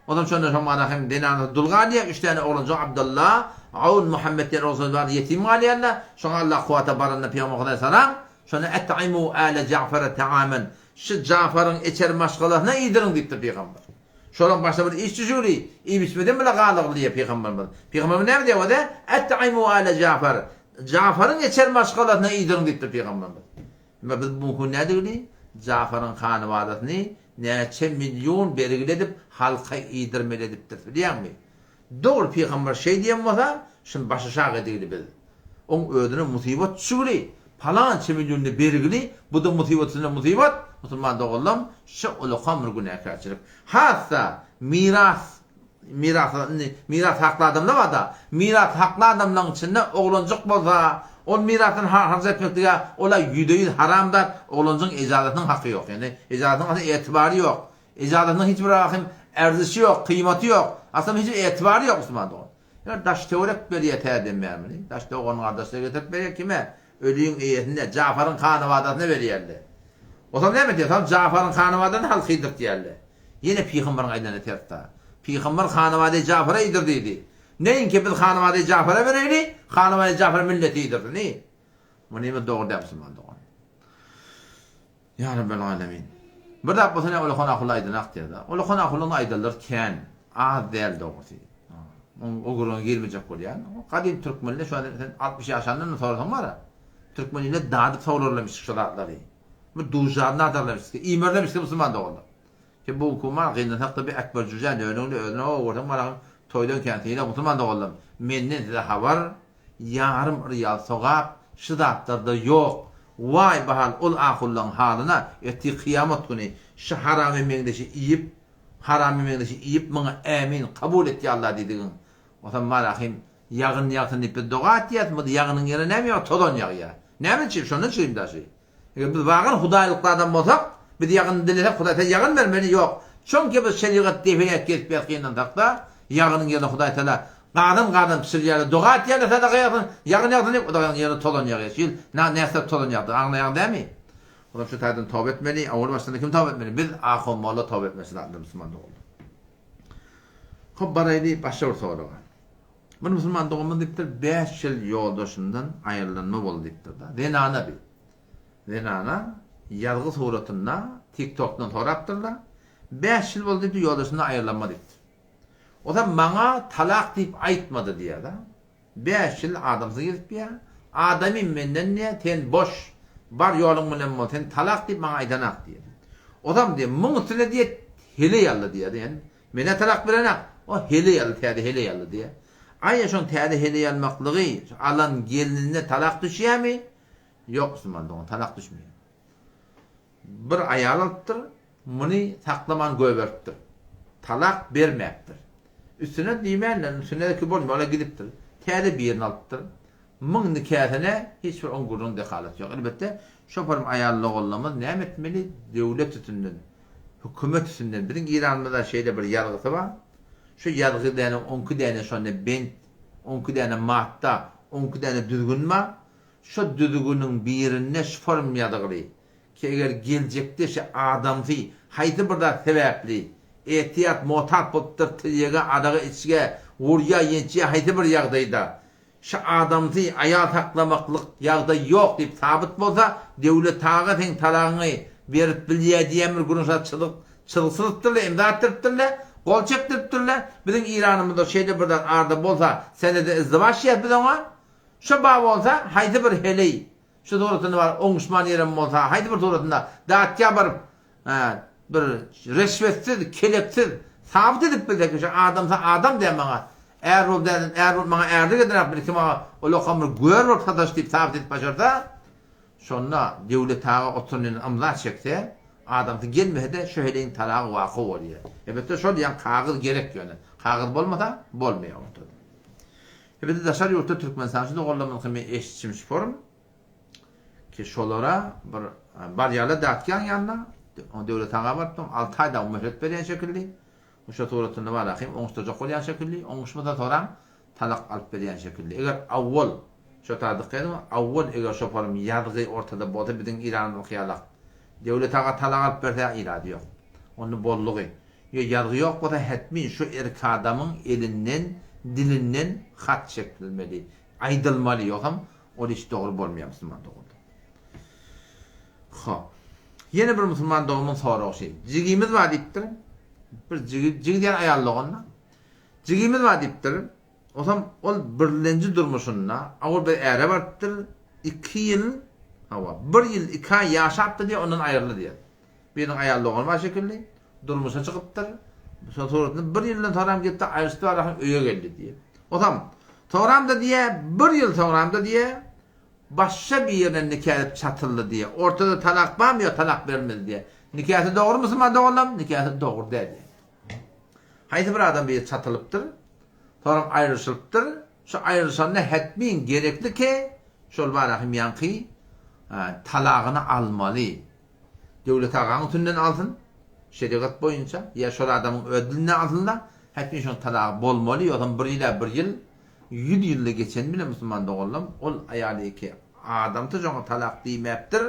Onsoň şondan soň mana hem zenanasy dul galýar, üç däne oglanjygy Abdylla, Awn, Muhammet diýen oglanjygy bar, ýetim galýarlar. Şoňa Allah kuwwata baranda Pygamber Hudaý salam, şonda Et'imu âle Ja'fara ta'amen, Şu Jafaryň içeri maşgalasyna iýdiriň diýipdir Pygamber. Şolaryň başyna bir iş düşügli, iýip-içmeden bile galygly diýýär Pygamberimiz. Pygamberimiz näme diýýär o-da? Et'imu âle Ja'far, Jafaryň içeri maşgalasyna iýdiriň diýipdir Pygamberimiz. Emma biz bu gün nädigini, Jafaryň hanybadasyny näçe million bergili edip halka iýdirmeli edipdiris bilýäňmi? Dogry pygamber şeý diýen bolsa, şuny başaşak edigli biz. Oň özüne musybat düşügli, palança millionly bergili, bu-da musybat üstüne musybat, musulman doganlam, şu ulakan bir günäkärçilik. Has-da miras Miras indi miras hakly adamlar barda. Miras hakly adamlaryň içinde oglanjyk bolsa, ol mirasyny harç etmeklige ola ýüzde-ýüz haram zat, oglanjygyň ejazatynyň haky ýok. Ýagny ejazatynyň asla etibary ýok. Ejazatynyň hiç bir ahim erzişi ýok, kyýmaty ýok. Aslam hiç bir etibary ýok musulman dogan. Ýa daş töwerek berýär täzeden bärmini. Daş dogan gardaşlar getirip berýär kime? Ölüň eýesine, Jafaryň hanabadasyna berýärler. Osam näme diýýär? Osam Jafaryň hanabadasyny halka iýdirtýärler. Ýene pygambaryň aýdanyna ters-da. Pygamber hanabadaýy Jafara iýdir diýdi. Neýinki biz hanabadaýy Jafara bereýli, hanabadaýy Jafar millete iýdirsin. Muny dogry däl musulman dogan. Ýa Rabbel Alemin. Bir zat bolsa ne Uluhan ahuly aýdanak diýýär-de. Uluhan ahulyň aýdanlary kän, az däl dogrusy. Oň o gürrüňe girmejek bolýan. Gadym türkmenler şu sen 60 ýaşandan sorasaň bar-a. Türkmen ile dadyp sowlarlamışyk şu zatlary. Bu dujjaryny dadarlamışyk, iýmerlemişik musulman doganlar. Ki bu hukuma gynansak-da bir Ekber jüjä nönüňli özüne o görseň baragyň toýdan kän sylag musulman doganlarym. Menden size habar Ýarym rýal sogap şu zatlarda ýok. Waý bahal ol ahullaň halyna ertir kyýamat güni şu haramy meňzeşi iýip haramy meňzeşi iýip muňa ämin kabul et ýa Allah diýdigiň. Onsoň malahym ýagyn ýagsyn diýip biz doga etýäs muny ýagynyň ýerine näme ýagýar tozan ýagýar. Näme üçin şondan üçin daşy. Eger biz wagan hudaýlykly adam bolsak. Biz ýagyny dilesek Hudaý Taala ýagyn bermeli ýok. Çonki biz şerigat defeýat gezip ýas gynansak-da, ýagynyň ýerine Hudaý Taala gazan gazan pişirýärler, doga etýärler sadaka ýagsyn, ýagyn ýagsyn diýip, Hudaýyň ýerine tozan ýagýar. Şu ýyl na näsler tozan ýagdy, aňlaýaň dämi? Olam şu taýdan toba etmeli, owal başdan kim toba etmeli? Biz ahun molla toba etmeli şu zatlar musulman doganlar. Hop baraýly başga bir soraga. Bir musulman doganymyz diýipdir, 5 ýyl ýoldaşyndan aýrylanma boldy diýipdir-da. Zenana bi. Zenana ýazgy suratynda TikTokdan sorapdyrlar. 5 ýyl boldy diýipdir, ýoldaşyndan aýrylanma diýipdir. Ozam maňa talak diýip aýtmady diýýär-de. 5 ýyl adamsyz gezip ýa. Adamym menden diýýär, sen boş, bar ýoluň bilen bol, sen talak diýip maňa aýdanak diýýär. Ozam diýýär, muň üstüne diýýär, heleý aldy diýýär. Ýani Menä talak berenak, o heleý aldy, täze heleý aldy diýýär. Aý, şoň täze heleý almaklygy, şo alan gelnine talak düşýärmi? Ýok, musulman dogan, talak düşmeýär. Bir aýal alypdyr, muny saklaman goýberipdir. Talak bermäpdir. Üstüne diýmändir, üstüne-de bolmaýar, ol-a gidipdir. Täze birini alypdyr. Muň nikäsine hiç bir oň gürrüň dehalaty ýok. Elbetde, şoparyň aýal doganlarymyz näme etmeli? Döwlet üstünden, hökümet üstünden. Biziň Iranymyzda şeýle bir ýazgysy bar. Şu ýazgy däne onki däne şonda bent, onki däne madda, onki däne düzgün bar. Şo düzgüniň birinde şu form ýazgyly ki eger geljekde şu adamsy haýsy bir zat sebäpli ehtiyat motat bolupdyr tirýege, araga, içgä, urýa, ýençýä haýsy bir ýagdaýda Şu adamsy aýal saklamaklyk ýagdaý ýok diýip sabyt bolsa, Döwlet aga seň talagyňy berip bilýä diýen bir gürrüň şa çyzyk çyzyk çyzypdyrlar, imza etdiripdirler, gol çekdiripdirler. Biziň Iranymyzda şeýle bir zat arda bolsa, senede izdiwaç diýýäs biz oňa. Şo bar bolsa, haýsy bir heleý Şu suratynda bar, oňuşman ýerem bolsa, haýsy bir suratynda datýa baryp, bir reşwetsiz, keleksiz sabyt edip bilse ki, şu adamsa adam däl maňa, är bolup däl, är bolup maňa ärlik edenok, birki maňa ulakam bir gör bolup sataşdy diýip sabyt edip başarsa, şonda Döwlet aga oturan ýerinden ymza çekse, adamsy gelmese-de şu heleýiň talagy waka bolýar. Elbetde şol ýan kagyz gerek ýöne. Kagyz bolmasa bolmaýar ortada. Bizde daşary ýurtda Türkmenistançy doganlarymyzky men eşitşim şu forum ki şolara bir barýarlar datýaň ýanyna Döwlet aga barypdym 6 aý dagy möhlet berýän şekilli şo suratynda bar ahym oňuşdyrjak bolýan şekilli oňuşmasa soraň talak alyp berýän şekilli eger awwal şo taýda dykgat ediň awwal eger şo forum ýazgy ortada bolsa biziň Iranymyzky ýalak Döwlet aga talak alyp berse irady ýok onda boldugy Ýa ýazgy ýok bolsa hetmin şu erki adamyň elinden, dilinden hat çekilmeli, aýdylmaly, ýogsam ol iş dogry bolmaýar musulman doganlar. Hop. Ýene bir musulman doganymyň soragy şeý. Jigimiz bar diýipdir. Bir jigi, jigi diýen aýal dogan-da. Jigimiz bar diýipdir. Osam ol birlenji durmuşynda awal bir äre barypdyr, 2 ýyl, hawa, 1 ýyl 2 aý ýaşapdyr diýýär, ondan aýryldy diýýär. Biriniň aýal dogany bar şekilli. Durmuşa çykypdyr. Şoň suratynda bir ýyldan soňram gelipdir, aýryşdy barahym öýe geldi diýýär. Osam, soňram-da diýýär, bir ýyl soňram-da diýýär, başga birine nika edip çatyldy diýýär. Ortada talak barmy ýok, talak berilmedi diýýär. Nikasy dogry musulman doganlarym? Nikasy dogry däl diýýär. Haýsy bir adam biri çatylypdyr, soňram aýryşylypdyr. Şu aýryşanda hetmin gerekli ki, şol barahym ýaňky talagyny almaly. Döwlet agaň üstünden alsyn, şerigat boýunça, ýa şol adamyň öz dilinden alsyn-da, hetmin şoň talagy bolmaly, ýogsam bir ýyl-ä bir ýyl, ýüz ýyl-da geçeni bilen musulman doganlam, ol aýaly iki adamsy şoňa talak diýmäpdir,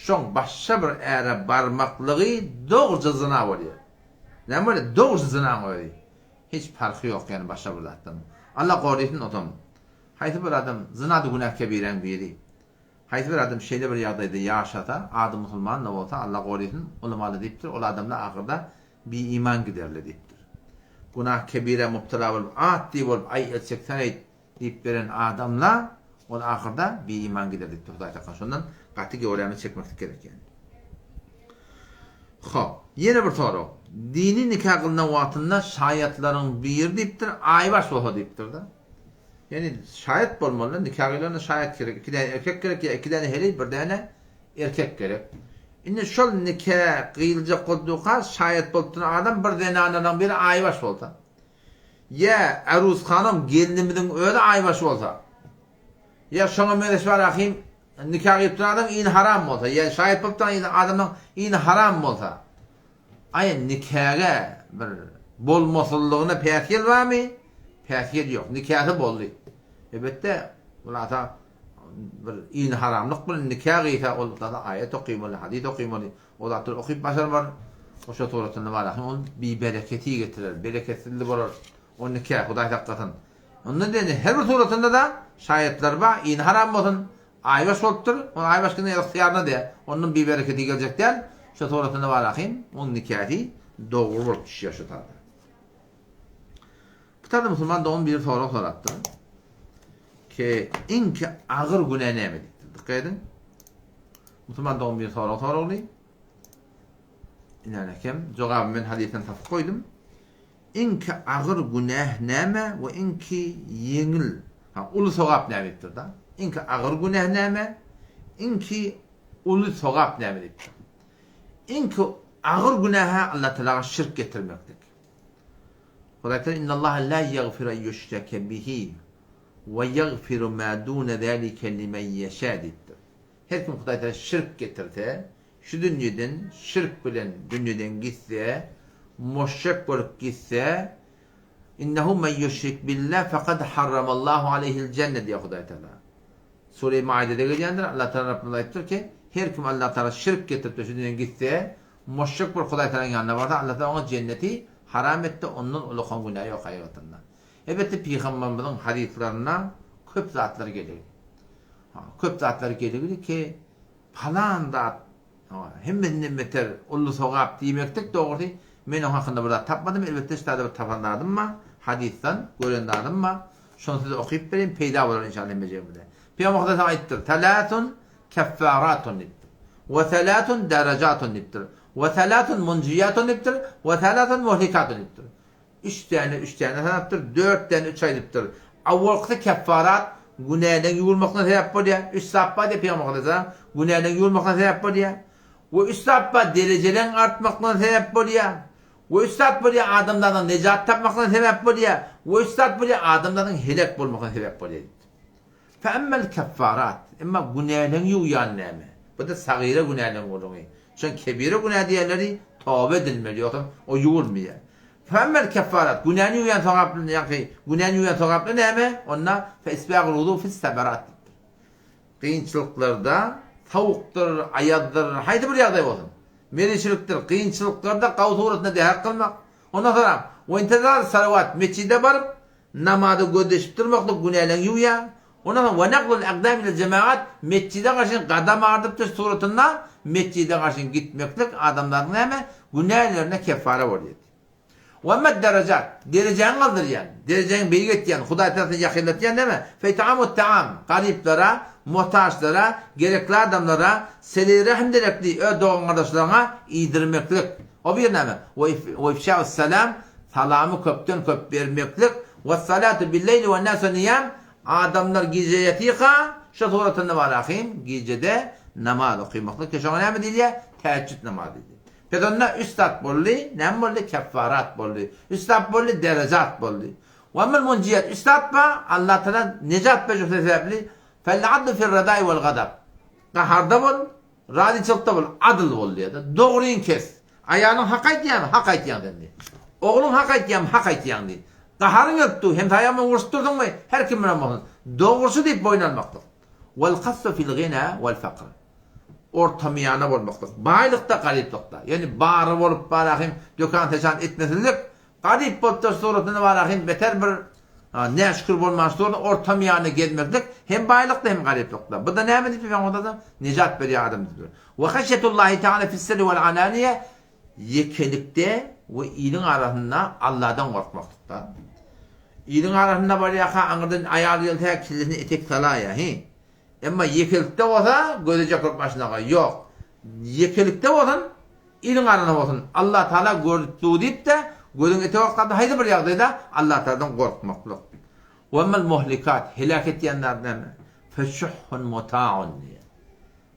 şoň başga bir äre barmaklygy dogruja zyna bolýar. Näme bolýar? Dogruja zynaň özi. Hiç parhy ýok ýani başga bir zatdan. Allah gorysyn otam. Haýsy bir adam zyna-da günäh kebiräň biri. Haýsy bir adam şeýle bir ýagdaýda ýaşasa, ady musulman-da bolsa, Allah gorysyn, ulamalar diýipdir, ol adamlar ahyrda bi-iman giderler diýipdir. Günah kebirä mubtala bolup, at diý bolup, aý el çekseň-eýt diýip beren adamlar, ol ahyrda bi-iman gider diýipdir Hudaý saklasyn. Şondan gaty göwrämizi çekmeklik gerek ýaly. Hop, ýene bir sorag. Dini nika gylynan wagtynda şaýatlaryň biri diýipdir, aýbaş bolsa diýipdir-de. Ýagny şaýat bolmaly, nika gyýlanda şaýat gerek. Iki däne erkek gerek ýa iki däne heleý, bir däne erkek gerek. Indi şol nika gyýyljak bolduka şaýat bolup duran adam bir zenanalaryň biri aýbaş bolsa. Ýa Äruz hanym gelnimiziň özi aýbaş bolsa. Ýa şoňa meňzeş bar ahim. nika gyýyp duran adam ini haram bolsa, ýa şaýat bolup duran adamyň ini haram bolsa, aý nikaga bir bolmasyzlygyna päsgel barmy? Päsgel ýok. Nikasy boldy. Elbetde, ol ata bir ini haramlyk bilen nika gyýsa, ol zada aýat okymaly, hadys okymaly, o zatlary okyp başarmar. Oşa suratynda bar, ol bibereketi getirer, bereketsizli bolar. O nika, Hudaý saklasyn. Ondan diýende her bir suratynda-da şaýatlar bar, ini haram bolsun, aýbaş bolupdyr, ony aýbaş kine ygtyýaryna däl, ondan bibereketi geljek däl, şo suratynda bar ahym, oň nikasy dogry bolup düşýär şo taýda. Bu taýda musulman dogan biri sorag sorapdyr. Ki iňki agyr günä näme diýipdir. Dikkat ediň. Musulman dogan biri sorag soragly. Ine kem, jogaby men hadysdan tapyp goýdum. Iňki agyr günäh näme we iňki ýeňil, ha, uly sogap näme diýipdir-da. Iňki agyr günäh näme, iňki uly sogap näme diýipdir. Iňki agyr günäh-ä Allah Tagala şirk getirmeklik. Hudaý Tagala Innallaha la ýagfiru en ýuşreke bihi we ýagfiru ma dune zalike limen ýeşa diýipdir. Her kim Hudaý Tagala şirk getirse, Şu dünýeden şirk bilen dünýeden gitse, muşrik bolup gitse, Innehu men ýuşrik billah fekad harramallahu aleýhil jenne diýýär Hudaý Tagala. Sure-i Maidede gelýändir. Allah Tagala Rabbimiz aýdypdyr ki, her kim Allah Tagala şirk getirip-de şu dünýeden gitse, muşrik bolup Hudaý Tagalanyň ýanyna barsa, Allah Tagala oňa jenneti haram etdi, ondan ulakan günä ýok haýygatynda. Elbetde pygamberimiziň hadyslarynda köp zatlar geligi. Köp zatlar geligi ki, Palan zat, hemmesinden beter uly sogap diýmeklik dogrusy, men oň hakynda bir zat tapmadym, elbetde şu taýda bir tapan zadym bar, hadysdan gören zadym bar, şony size okyp bereýin, peýda bolar inşallah hemmejigimize. Pygamber Hudaý aýdypdyr, Salatun keffaratun diýipdir. We salatun derejatun diýipdir. We salatun munjiyatun diýipdir. We salatun muhlikatun diýipdir. Üç däne üç däne sanapdyr, dört däne üç aýdypdyr. Awalkysy keffarat, günäleň ýuwulmasyna sebäp bolýar. Üç zat bar diýip Pygamber aleyhisselam, günäleň ýuwulmasyna sebäp bolýar. We üç zat bar derejeleň artmaklygyna sebäp bolýar. We üç zat bolýar adamzadyň nejat tapmaklygyna sebäp bolýar. We üç zat bolýar adamzadyň helek bolmagyna sebäp bolýar diýipdir. Fe emmel keffarat, emma günäleň ýuwýan näme? Bu-da sagyra günäleň gürrüňi. Şoň kebire günä diýenleri toba edilmeli, ýogsam o ýuwulmaýar. Fe emmel keffarat, günäni ýuwýan sogaply, ýagny günäni ýuwýan sogaply näme? Onda fe isbagul wudu fis seberat diýipdir. Kynçylyklarda, sowukdyr, aýazdyr, haýsy bir ýagdaý bolsun, meriçilikdir, kynçylyklarda gawy suratynda dähek kylmak. Ondan soňra we intizar salawat, metjide baryp, Namaza gözleşip durmaklyk günäleňi ýuwýar. Ondan soň we naklul akdam ilel jemaat, metjide garşy gadam agyrdyp düş suratynda metjide garşy gitmeklik adamlaryň näme günälerine keffara bolýar. We emma derejat, derejäňi galdyrýan, derejäňi beýik etýän, Hudaý tarapyndan ýakynlatýan näme? Fe it'amut ta'am, garyplara, muhtaçlara, gerekli adamlara, sele-i-rehm derekli öz dogan-gardaşlaryňa iýdirmeklik. O bir näme? We ifşa'us salam, salamy köpden köp bermeklik, Wes-salatu bil-leýli wen-nasu niýam, adamlar gije ýatyka, şo suratynda bar ahym, gijede namaz okymaklyk, ki şoňa näme diýilýär? Täheçjüt namazy diýilýär. Pes onda üç zat boldy, näme boldy? Keffarat boldy. Üç zat boldy, derejat boldy. We emmel munjiýat, üç zat bar, Allah Tagala nejat berjek sebäpli, Fel-adlu fir-radai wel-gadab, gaharda bol, Razyçylykda bol, adyl bol diýýär-de. Dogryňy kes. Aýalyň hak aýtýarmy? Hak aýtýaň sen diý. Ogluň hak aýtýarmy? Hak aýtýaň diý. Gaharyň gelip dur, hemsaýaň bilen urşup dursuňmy? Her kim bilen bolsun. Dogrusy diýip boýun almaklyk. Wal kassu fil gina wal fakr. Ortamyýana bolmaklyk. Baýlykda, garyplykda. Ýagny bary bolup barahym dökan-seçan etmesizlik, Garyp bolupdyr suratyna barahym beter bir näşükür bolman suratyn orta miýany gezmeklik hem baýlykda hem garyplykda. Bu-da näme diýip Pygamberimiz nejat berýär adam diýip. We haşýetullahi teala fis-sirri wal alaniýe ýekelikde we iliň arasynda Allahdan gorkmaklykda. Iliň arasynda barýarka aňyrdan aýal gelse kellesine etek salaýar hi. Emma ýekelikde bolsa gözejek bolup başyna ýok. Ýekelikde bolsun Iliň arasynda bolsun, Allah Tagala görüp dur diýip-de, gözüň ete gorkanda haýsy bir ýagdaýda Allah Tagaladan gorkmaklyk. We emmel muhlikat, heläk etýän zat näme? Feşuhhun muta'un diýýär.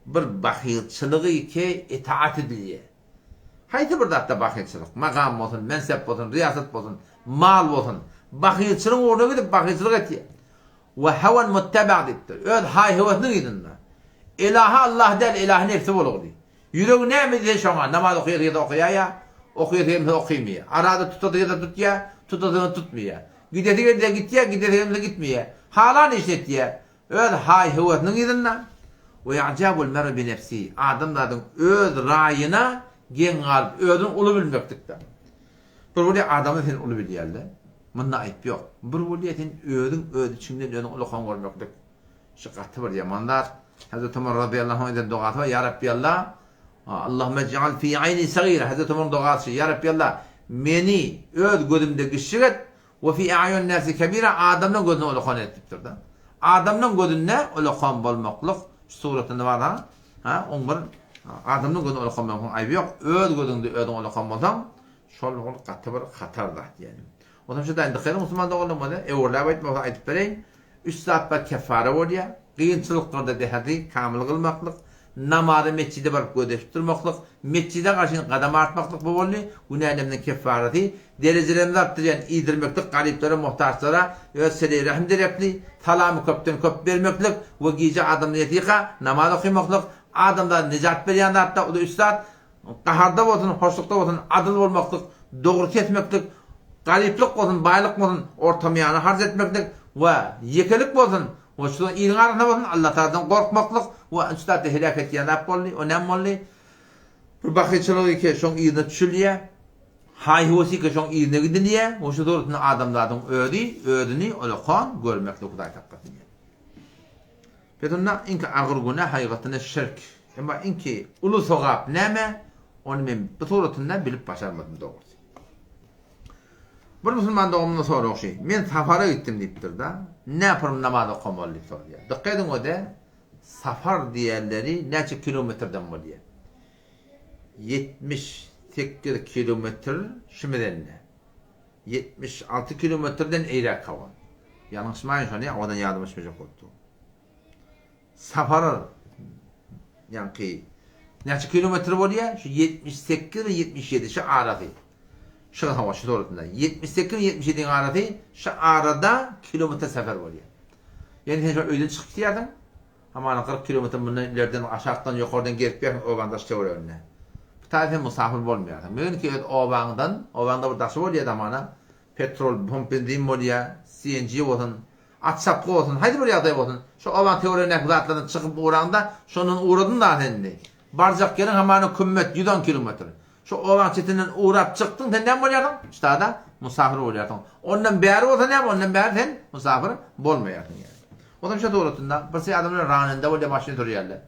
Bir bahylçylygy ki itaat edilýär. Haýsy bir zatda bahylçylyk, magam bolsun, mensep bolsun, riýasat bolsun, mal bolsun, bahylçylygyň ugruna gidip bahylçylyk etýär. We hawan muttaba diýipdir. Öz haý-höwesiniň yzynda. Elahy Allah däl, elahy nebsi bolugdy. Ýüregi näme diýse şoňa, namaz okaýasy gelse okaýaýa, okaýasy gelmese okymaýa. Araza tutasy gelse tutýa, tutasy gelmese tutmaýa. Gidesi gelse gitýä, gidesi gelmese gitmeýä. Halan işini etýä. Öz haý-höwesiniň yzynda. We ýa'jabul mer'u bi nefsihi. Adamzadyň öz raýyna geň galyp, özüni uly bilmeklikdir. Bir bolýa adamlar seni uly bilýärler. Munda aýyp ýok. Bir bolýa sen özüň öz içiňden özüňi ulakan görmeklik. Şu gaty bir ýaman zat. Hazreti Omar razyýallahu anh eden dogasy bar, Ýa Rabbi Allah, Allahümme ij'al fi aýni sagira. Hazreti Omaryň dogasy şu, Ýa Rabbi Allah, meni öz gözümde kiçjik et, we fi a'ýun nasi kebira, adamlaryň gözünde ulakan et diýipdir-de. Adamlaryň gözünde ulakan bolmaklyk şu suratynda bar ha. Ha, oň bir adamlaryň gözünde ulakan bolmaklygyň aýby ýok. Öz gözüňde özüň ulakan bolsaň, şol ol gaty bir hatar zat ýaly. Onsoň şu daýyny dykaýlyň musulman doganlarymyza, öwürläp aýtmasa aýdyp bereýin. Üç zat bar keffara bolýar, Gynçylyklarda dehedi kamyl kylmaklyk, namaza metjide baryp gözeşip durmaklyk, metjide garşy gadam artmaklyk bu boldy, günälerimiziň keffarasy, derejelerimizi artdyrýan iýdirmeklik garyplara, muhtaçlara öz seleý-rähim derekli, salamy köpden köp bermeklik we gije adamlar ýatyka namaz okymaklyk, adamzada nejat berýän zatlar, o-da üç zat, Gaharda bolsun, hoşlukda bolsun adyl bolmaklyk, dogry kesmeklik, garyplyk bolsun, baýlyk bolsun ortamyýana harç etmeklik we ýekelik bolsun we şu iliň arasynda bolsun Allatagaladan gorkmaklyk we üç zatda heläk etýän zat boldy. O näme boldy? Bir bakyçylyk eke şoň yzyna düşülýär. Haý-höwes eke şoň yzyna gidilýär we şu suratynda adamzadyň özi özüni olakan görmeklik Hudaý saklasyn. Pes onda iňki agyr günä haýygatynda şirk. Emma iňki uly sogap näme, ony men bu suratynda bilip başarmadym dogrusy. Bir musulman doganymyzyň soragy şy, men safara gitdim diýipdir-da, näpurym namaz okamaly diýip soraýar. Dykgat ediň öde, safar diýenleri näçe kilometrden bolýar? 78 kilometr şumezende. 76 kilometrden eýräk hawa. Ýalňyşmaýyn şony, owadan ýadyma düşmejek bolup dur. Sapar ýaňky näçe kilometr bolýar? Şu 78 we 77 şu arasy. Şu hawa şu suratynda. 78 we 77-niň arasy şu arada kilometr sefer bolýar. Ýani sen şu öýden çykyp gidýärsiň. Hamana 40 kilometr mundan ilerden aşakdan ýokardan gezip ýörsiň obaň daş töwereginde. Bu taýda sen musafir bolmaýarsyň. Megenki öz obaňdan, obaňda bir daşy bolýar hamana. Petrol, pump benzin bolýar, CNG bolsun, at çapgy bolsun, haýsy bir ýagdaý bolsun, şo obaň töweregindäki zatlardan çykyp ugraňda, şondan ugradyň da sen indi. Barjak ýeriň hamana kümmet, 110 kilometr. Şo obaň çetinden ugrap çykdyň, sen näme bolýarsyň? Ştada musafir bolýarsyň. Ondan bäri bolsa näme? Ondan bäri sen musafir bolmaýarsyň ýaly. Onsoň şo suratynda bir şey adamlar ranende bolýar, maşyn sürýärler.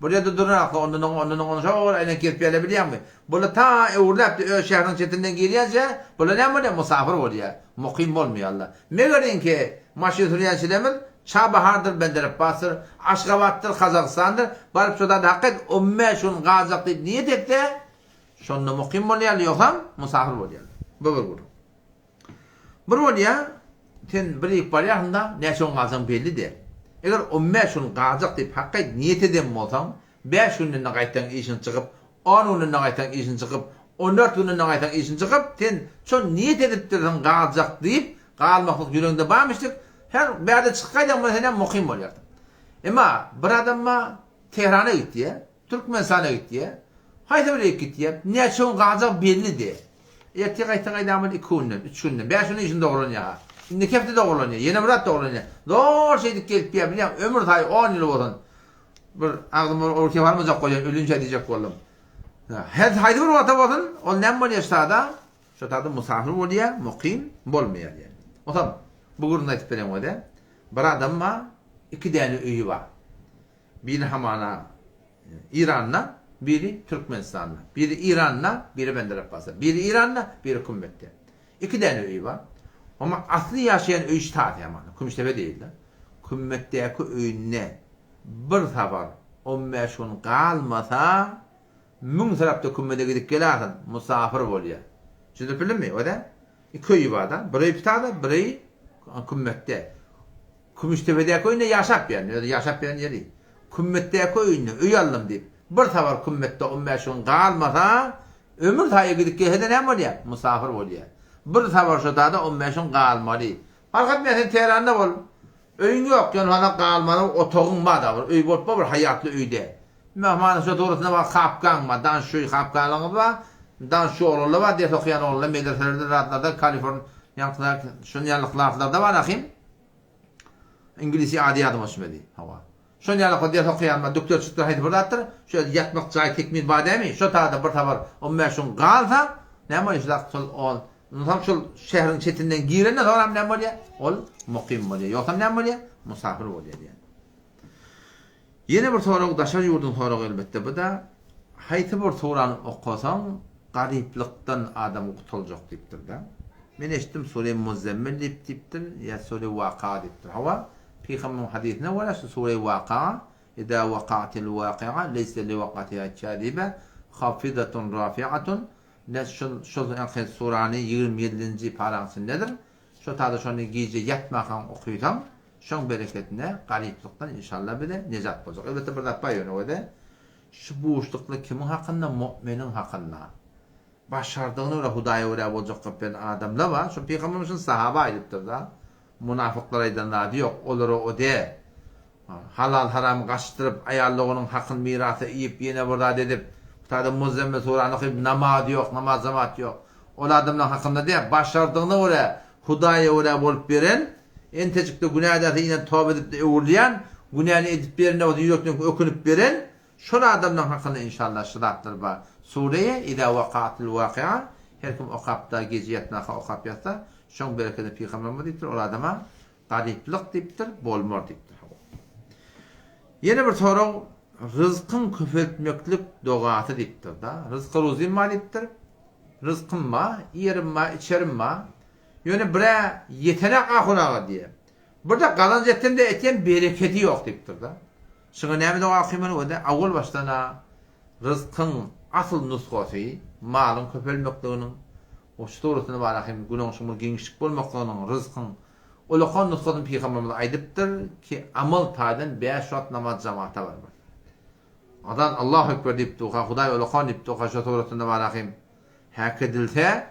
Bir ýerde duranaklar, ondan oňa, ondan oňa şo aýlanyp gezip ýörler bilýäňmi? Bular ta öwrüläpdi öz şäheriniň çetinden girýänçä, bular näme bolýar? Musafir bolýar. Mukym bolmaýarlar. Megeriňki maşyn sürýänçilerimiz Çabahardyr, Benderapbasdyr, Aşgabatdyr, Gazagystandyr, baryp şo zady hakyt on bäş gün galjak diýip niýet etse, şonda mukym bolýarlar, ýogsam musafir bolýarlar. Bu bir gürrüň. Bir bolýar, sen bir ýyk barýarsyň-da, näçe gün galjagyň belli däl. Eger on bäş gün galjak diýip hakyt niýet eden bolsaň, bäş günden-de gaýtsaň işiň çykyp, on günden-de gaýtsaň işiň çykyp, on dört günden-de gaýtsaň işiň çykyp, sen şo niýet edipdirsiň galjak diýip, galmaklyk ýüregiňde barmyşdyk, her bärde çykyp gaýdaň bolsa senem mukym bolýarsyň. Emma bir adam bar, Tehrana gitýär, Türkmenistana gitýär, haýsy bir ýere gitýär, näçe gün galjagy belli däl. Ertir gaýtsa gaýdamyz iki günden, üç günden, bäş günde işiň dogrulanýar-ha. Indiki hepde dogrulanýar, ýene bir zat dogrulanýar. Zor şeýdip gelip ýa bilýäň, ömür saýy on ýyl bolsun. Bir agzyma bir orkep almajak bolýan, ölünçä diýjek boldum. Her haýsy bir wagtda bolsun, ol näme bolýar ştada? Şo taýda musafir bolýar, mukym bolmaýar ýaly. Onsoň bu gürrüňi aýdyp beren bolýar. Bir adam bar, iki däne öýi bar. Biri hamana Iranda, biri Türkmenistanda. Biri Iranda, biri Bender Abbasda. Biri Iranda, biri Kümmetde. Iki däne öýi bar. Amma asly ýaşaýan öýi ştat hamana, Kümüşdepe diýildi. Kümmetdäki öýünde bir sapar 15 gün galmasa, müň tarapda kümmede gidip gelarsyň, musafir bolýar. Düşündirip bildimmi? Öde? Iki öýi bar-da. Bir öýi Pitada, bir öýi Kümmetde. Kümüşdepedäki öýünde ýaşap ýörün, özi ýaşap ýören ýeri. Kümmetdäki öýünde öý aldym diýip, bir sapar kümmetde on bäş gün galmasa, ömür saýy gidip gelse-de näme bolýar? Musafir bolýar. Bir sapar şo dada on bäş gün galmaly. Parh etmeýär, sen Tähranda bol. Öýüň ýok, ýöne hana galmaly otagyň bar-da, bir öý bolup bir haýatly öý däl. Myhmana şo dogrusynda bar hapkaň bar, danşuý hapkalaryňyz bar, danşuý oglanlar bar, ders okaýan oglanlar medreselerde, zatlarda, Kaliforn ýaňkylar, şon ýaly klaslarda bar ahym. Iňlisi ady ýadyma düşmedi. Hawa. Şon ýaly ders okaýan bar, dükderçikdir, haýsy bir zatdyr. Şo ýerde ýatmak jaý tekmil bar dämi? Şo taýda bir sapar 15 gün galsa, näme bolýar şo zat şol ol Onsoň şol şäheriň çetinden girenden soňram näme bolýar? Ol mukym bolýar. Ýogsam näme bolýar? Musafir bolýar diýýär. Ýene bir sorag, daşary ýurduň soragy elbetde bu-da. Haýsy bir surany okasaň garyplykdan adam gutuljak diýipdir-de. Men eşitdim Sure Muzzemmil diýip diýipdir, ýa Sure Waka diýipdir. Hawa, pygamberiň hadysyna görä şu Sure Waka, Ida wakatil wakia, leýse liwakatiha kazibe, hafidatun rafiatun, Ne şol şol ýaňky surany 27-nji paraň içindedir. Şo tada şony gije ýatmakaň okysaň, şoň bereketine garyplykdan inşallah bize nejat boljak. Elbetde bir zat bar ýöne öde şu buşlukly kimiň hakynda mu'miniň hakynda. Başardygyna görä Hudaýa görä boljak gyp bilen adamlar bar. Şo pygamberimiz şuny sahaba aýdypdyr-da. Munafyklar aýdan zady ýok. Olara o däl. Halal-haramy gaçdyryp, aýal doganyň hakyny mirasa iýip, ýene bir zat edip, bu taýda Muzzemmil surany okyp, namaz ýok, namaz jamat ýok. Ol adamlaryň hakynda däl, başardygyna görä, Hudaýa görä bolup beren, entejikde günä ederse ýene toba edip-de öwrülýän, günäni edip berende bolsa ýürekden ökünip beren, şol adamlaryň hakynda inşallah şu zatlar bar. Sureýe Izâ wakatil wakia her kim okap-da gije ýatmaka okap ýatsa, şoň berekedine pygamberimiz diýipdir, ol adama Garyplyk diýipdir, bolmar diýipdir. Hawa. Ýene bir sorag, ryzkyň köpeltmeklik dogasy diýipdir-da. Ryzky ruzym bar diýipdir. Ryzkym bar, iýerim bar, içerim bar. Ýöne bir-ä ýetenak ahun aga diýýär. Bir-de gazanç etsem-de etýän berekedi ýok diýipdir-de. Şuňa näme doga okymaly bolýar? Awal başdan-a ryzkyň asyl nusgasy, malyň köpelmekliginiň, o şu suratyna bar ahim günäň bir giňişlik bolmaklygynyň, ryzkyň Ulakan nusgasyny pygamberimiz aýdypdyr ki, amal taýdan bäş wagt namaz jamata barmak. Azan Allahu ekber diýip durka, Hudaý ulakan diýip durka şo suratynda bar ahim häkedilse,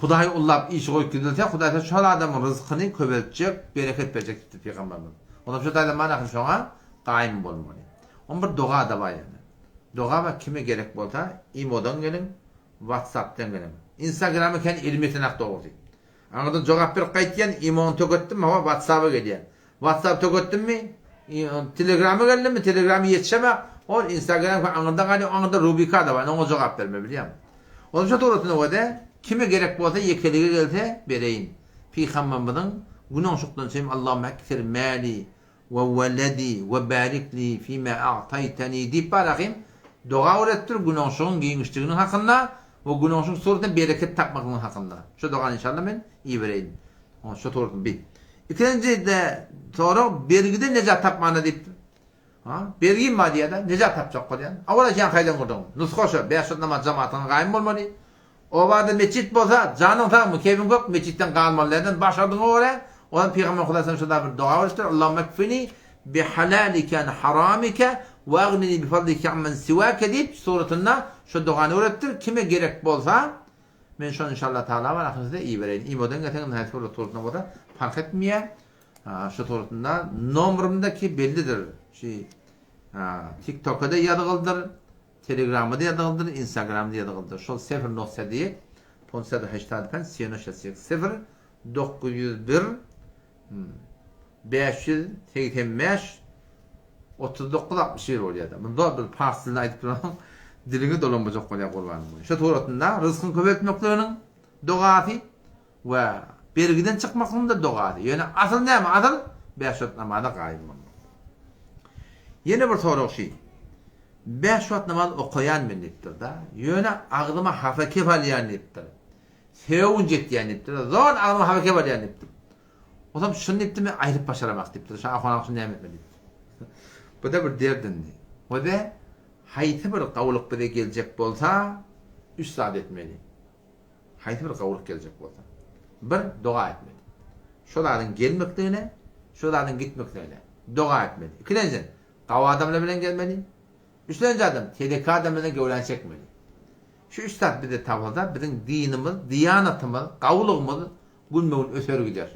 Hudaýy ullap işi goýup gidilse, Hudaý taala şol adamyň ryzkyny köpeltjek, bereket berjek diýipdir pygamberimiz. Onam şo taýdan bar ahim şoňa gaýym bolmaly. Oň bir doga-da bar ýöne. Doga bar kime gerek bolsa imodan geliň, whatsappdan geliň. Instagrama kän elim ýetenak dogrusy. Aňyrdan jogap berip gaýtýan, imoňy töketdim, hawa, whatsapa gelýän. Whatsap töketdimmi, telegrama geldimmi, telegrama ýetişemek, ol instagram aňyrda galýar, aňyrda rubika-da bar, oňa jogap berme, bilýäňmi? Onuň şu suratyna görä, kime gerek bolsa, ýekelige gelse, bereýin. Pygamberimiziň gün oňşukdan çem Allahümme ekfir mäli we weledi we barik li fima a'taýtani diýip bar ahym doga öwretdir günoňşugyň giňişliginiň hakynda we günoňşugyň suratynda bereket tapmaklygyň hakynda. Şu dogany inşallah men ibereýin. Oň şu suratyny bi. Ikinji de sorag bergiden nejat tapmana diýipdir. Ha, bergim bar diýýär-de, nejat tapjak bolýan. Awala sen haýdan gördüň? Nusga şo, bäş wagt namaz jamatyňa gaýym bolmaly. Obada metjit bolsa, janyň sagmy, keýpiň kök, metjitden galmaly dälden başardygyňa görä, onam Pygamber Hudaý şo da bir doga öwretipdir, Allahümme kfini bi halalike an haramike we agnini bi fadlike ammen siwake diýip suratynda şo dogany öwretipdir. Kime gerek bolsa, men şony inşallah taala bar ahyrynda size ibereýin. Imodan gelseňiz haýsy bir suratynda bolsa parh etmeýär. Şu suratynda nomerym-da ki bellidir. Şu TikToka-da ýazgyldyr. Telegramda ýazyldyr, Instagramda ýazyldyr. Şol sefr nokta diýip, ponsa heştad penç seno şesek sefr 901 585 39 61 bolýar-da. Munda bir pars dilini aýdyp duran diliňe dolanmajak bolýar gurbanym. Şu suratynda ryzkyň köpeltmekliginiň dogasy we bergiden çykmaklygyň da dogasy. Ýöne asyl näme? Asyl bäş wagt namaza gaýym bolmak. Ýene bir sorag şi. Bäş wagt namaz okaýan men diýipdir-da. Ýöne agzyma hapa kep alýan diýipdir. Sögünç etýän diýipdir. Zor agzyma hapa kep alýan diýipdir. Onsoň şuny diýipdir men aýryp başaramak diýipdir. Şu ahun şuny näme etmeli diýipdir. Bu-da bir dert indi. O-da haýsy bir gowulyk bize geljek bolsa, üç zat etmeli. Haýsy bir gowulyk geljek bolsa. Bir, doga etmeli. Şo zadyň gelmekligine, şo zadyň gitmekligine doga etmeli. Ikilenjiden, Gawy adamlar bilen gezmeli. Üçlenji adam, teleki adam bilen göwräni çekmeli. Şu üç zat bizde tapylsa, biziň dinimiz, diýanatymyz, gawulygymyz günbe-gün öser gider.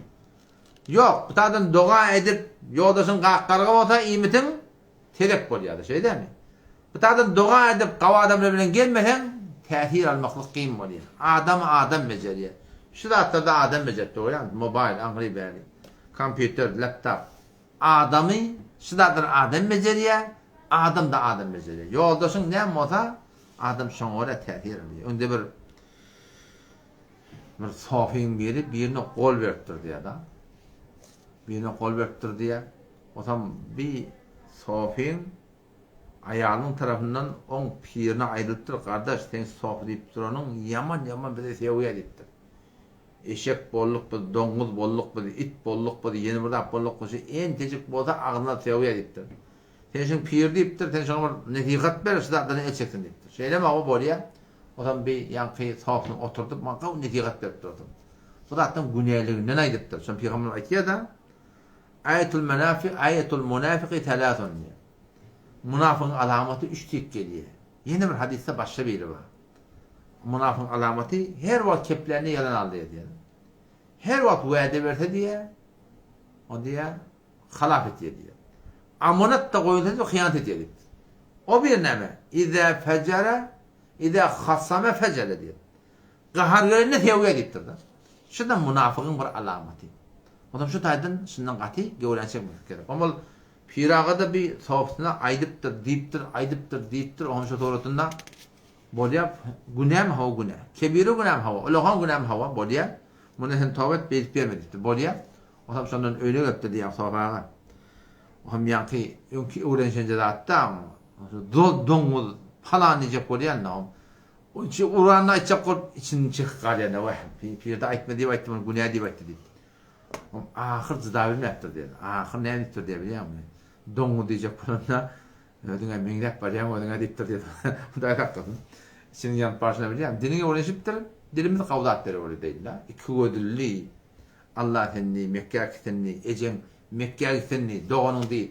Ýok, bu taýdan doga edip, ýoldaşyň gak-garga bolsa, iýmitiň telek bolýar-da, şeý dälmi? Bu taýdan doga edip, gawy adamlar bilen gelmeseň, täsir almaklyk kyn bolýar. Adamy adam bejerýär. Şu zatlarda adam bejerip dur, görýäňmi? Mobaýl, aňry-bäri, kompýuter, laptop. Adamy şu zatlar adam bejerýär, adam-da adam bejerýär. Ýoldaşyň näme bolsa, adam şoňa görä täsir alýar. Öňde bir bir sofyň biri birine gol beripdir diýýär-de. Birine gol beripdir diýýär. Osam bi sofyň aýalynyň tarapyndan oň pirine aýdylypdyr, Gardaş, seň sofy diýip duranyň ýaman-ýaman bize sögýär diýipdir. Eşek bolduk biz, doňuz bolduk biz, it bolduk biz, ýene bir zat bolduk biz, şu entejik bolsa agzyna sögýär diýipdir. Sen şuň piri diýipdir, sen şoňa bir nesihat ber, şu zatlardan el çeksin diýipdir. Şeýlemi hawa bolýa. Onsoň bi ýaňky sofyny oturdyp, maňa gowy nesihat berip durdy. Bu zatlaryň günäliginden aýdypdyr. Şony pygamberimiz aýtýar-da, Aýatul menafi, aýatul munafiki talasun diýýär. Munafygyň alamaty üç diýip gelýär. Ýene bir hadysda başga biri bar. Munafygyň alamaty her wagt keplände ýalan aldaýar diýýär. Her wagt wade berse diýýär, o diýýär, halap etýär diýýär. Amanat-da goýulsa diýip hyýanat edýär diýipdir. O bir näme? Iza fejere, iza hasame fejere diýýär. Gahar gelende sögýär diýipdir-de. Şu-da munafygyň bir alamaty. Onsoň şu taýdan şundan gaty göwräni çekmeklik gerek. Omal Pir aga-da bir sofysyna aýdypdyr, diýipdir, aýdypdyr, diýipdir, oňam şu suratynda bolýar, günämi hawa günä. Kebire günämi hawa, ulakan günämi hawa, bolýar. Mundan sen toba et, beýdip ýörme diýipdir, bolýar. Oňam şondan öýüne gelipdir diýýär Sopy aga. Oňam ýaňky öňki öwrenişenje zatda, zol doňuz palan diýjek bolýan-da, Içi uranda aýtjak bolup içini çekip galýan-da, wah, pirde aýtma diýip aýtdy, muny günä diýip aýtdy diýip. Oň ahyr jyda bilmäpdir diýýär. Ahyr näme diýipdir diýýär bilýäňmi? Doňuz diýjek bolanda, özüňe meňzäp barýaň özüňe diýipdir diýýär. Hudaý saklasyn. Içiniň ýanyp barşyny bilýäňmi? Diliňe öwrenişipdir, dilimiz gawy zat berip bolýar diýdi-de. Ikigözlüli, Allah sen diý, Mekgä gitsin diý, ejeň Mekgä gitsin diý, doganyň diý,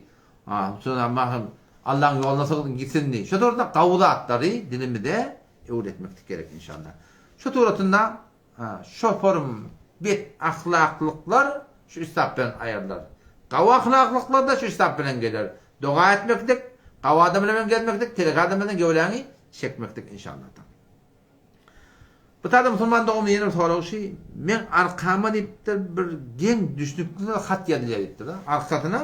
Allaň ýoluna sygyn gitsin diý. Şu suratda gawy zatlary dilimize öwretmeklik gerek inşallah. Şu suratynda şoforym bet ahlaklyklar şu üç zat bilen aýrylar. Gawy ahlaklyklar-da şu üç zat bilen geler. Doga etmeklik, gawy adam bilen gezmeklik, telek adam bilen göwräňi çekmeklik inşallah. Bu taýda musulman doganymyz ýene bir soragy şi, meň arkama diýipdir bir geň düşnüksiz hat ýazylýar diýipdir. Arkasyna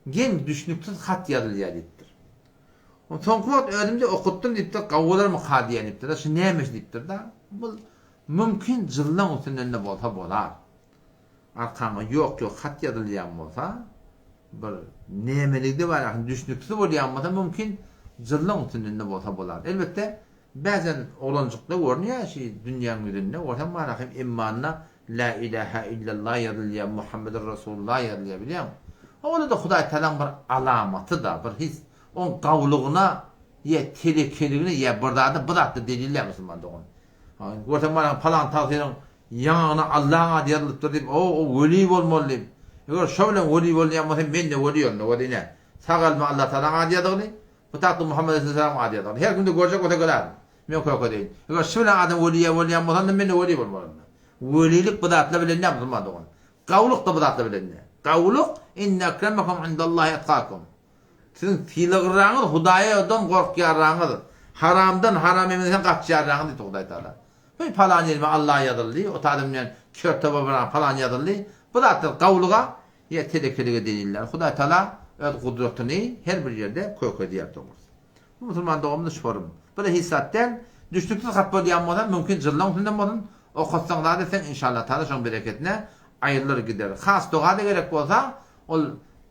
geň düşnüksiz hat ýazylýar diýipdir. Ony soňky wagt özümde okutdym diýipdir, gawy bolarmyka diýen diýipdir-de, şu näme şu diýipdir-de. Bu mümkin jyllaň üstünden-de bolsa bolar. Arkaňa ýok-ýok hat ýazylýan bolsa, bir nämeligde bar ýa düşnüksiz bolýan bolsa mümkin jyllaň üstünden-de bolsa bolar. Elbetde, Bäzen oglanjykda görünýär şi dünýäň ýüzünde görseň bar hem emmanda la ilaha illallah ýazylýar Muhammedur Rasulullah ýazylýar bilýäňmi? Ol-da Hudaý Tagalaň bir alamaty-da bir his oň gawulygyna ýa telekeligine ýa bir zada bu zatda delil däl musulman dogan. Görseň bar palan tagsyryň ýaňagyna Allaň ady ýazylypdyr diýip o o weli bolmaly diýip. Eger şo bilen weli bolýan bolsa men-de weli onda gör ine. Sag elime Allah Tagalaň ady ýazygly Bu tagtda Muhammet aleyhisselam ady ýazylgy. Her kimde görjek bolsa görärin. Men köke deýin. Eger şu bilen adam weliýe bolýan bolsa, onda men-de weli bolmaly onda. Welilik bu zatlar bilen däl musulman dogan. Gawulyk-da bu zatlar bilen däl. Gawulyk, inne ekremekum indallahi etkakum. Siziň sylaglyragyňyz Hudaýadan gorkýarragyňyz, haramdan, haram emeden gaçýarragyňyz diýdi Hudaý Tagala. Heý palan ýerime Allah ýazyldy, o adam bilen kerte bolmaly palan ýazyldy. Bu zatlar gawulyga Ýa telekelige deliller. Hudaý Taala öz gudratyny her bir ýerde kökezýär dogrusy. Bu musulman doganymyz şorum. Bu-da hiç zat däl. Düşnüksiz hat bolýan bolsa mümkin jyllaň üstünden bolsun. Okatsaň zat etseň inşallah Taala şoň bereketine aýrylar gider. Has doga-da gerek bolsa ol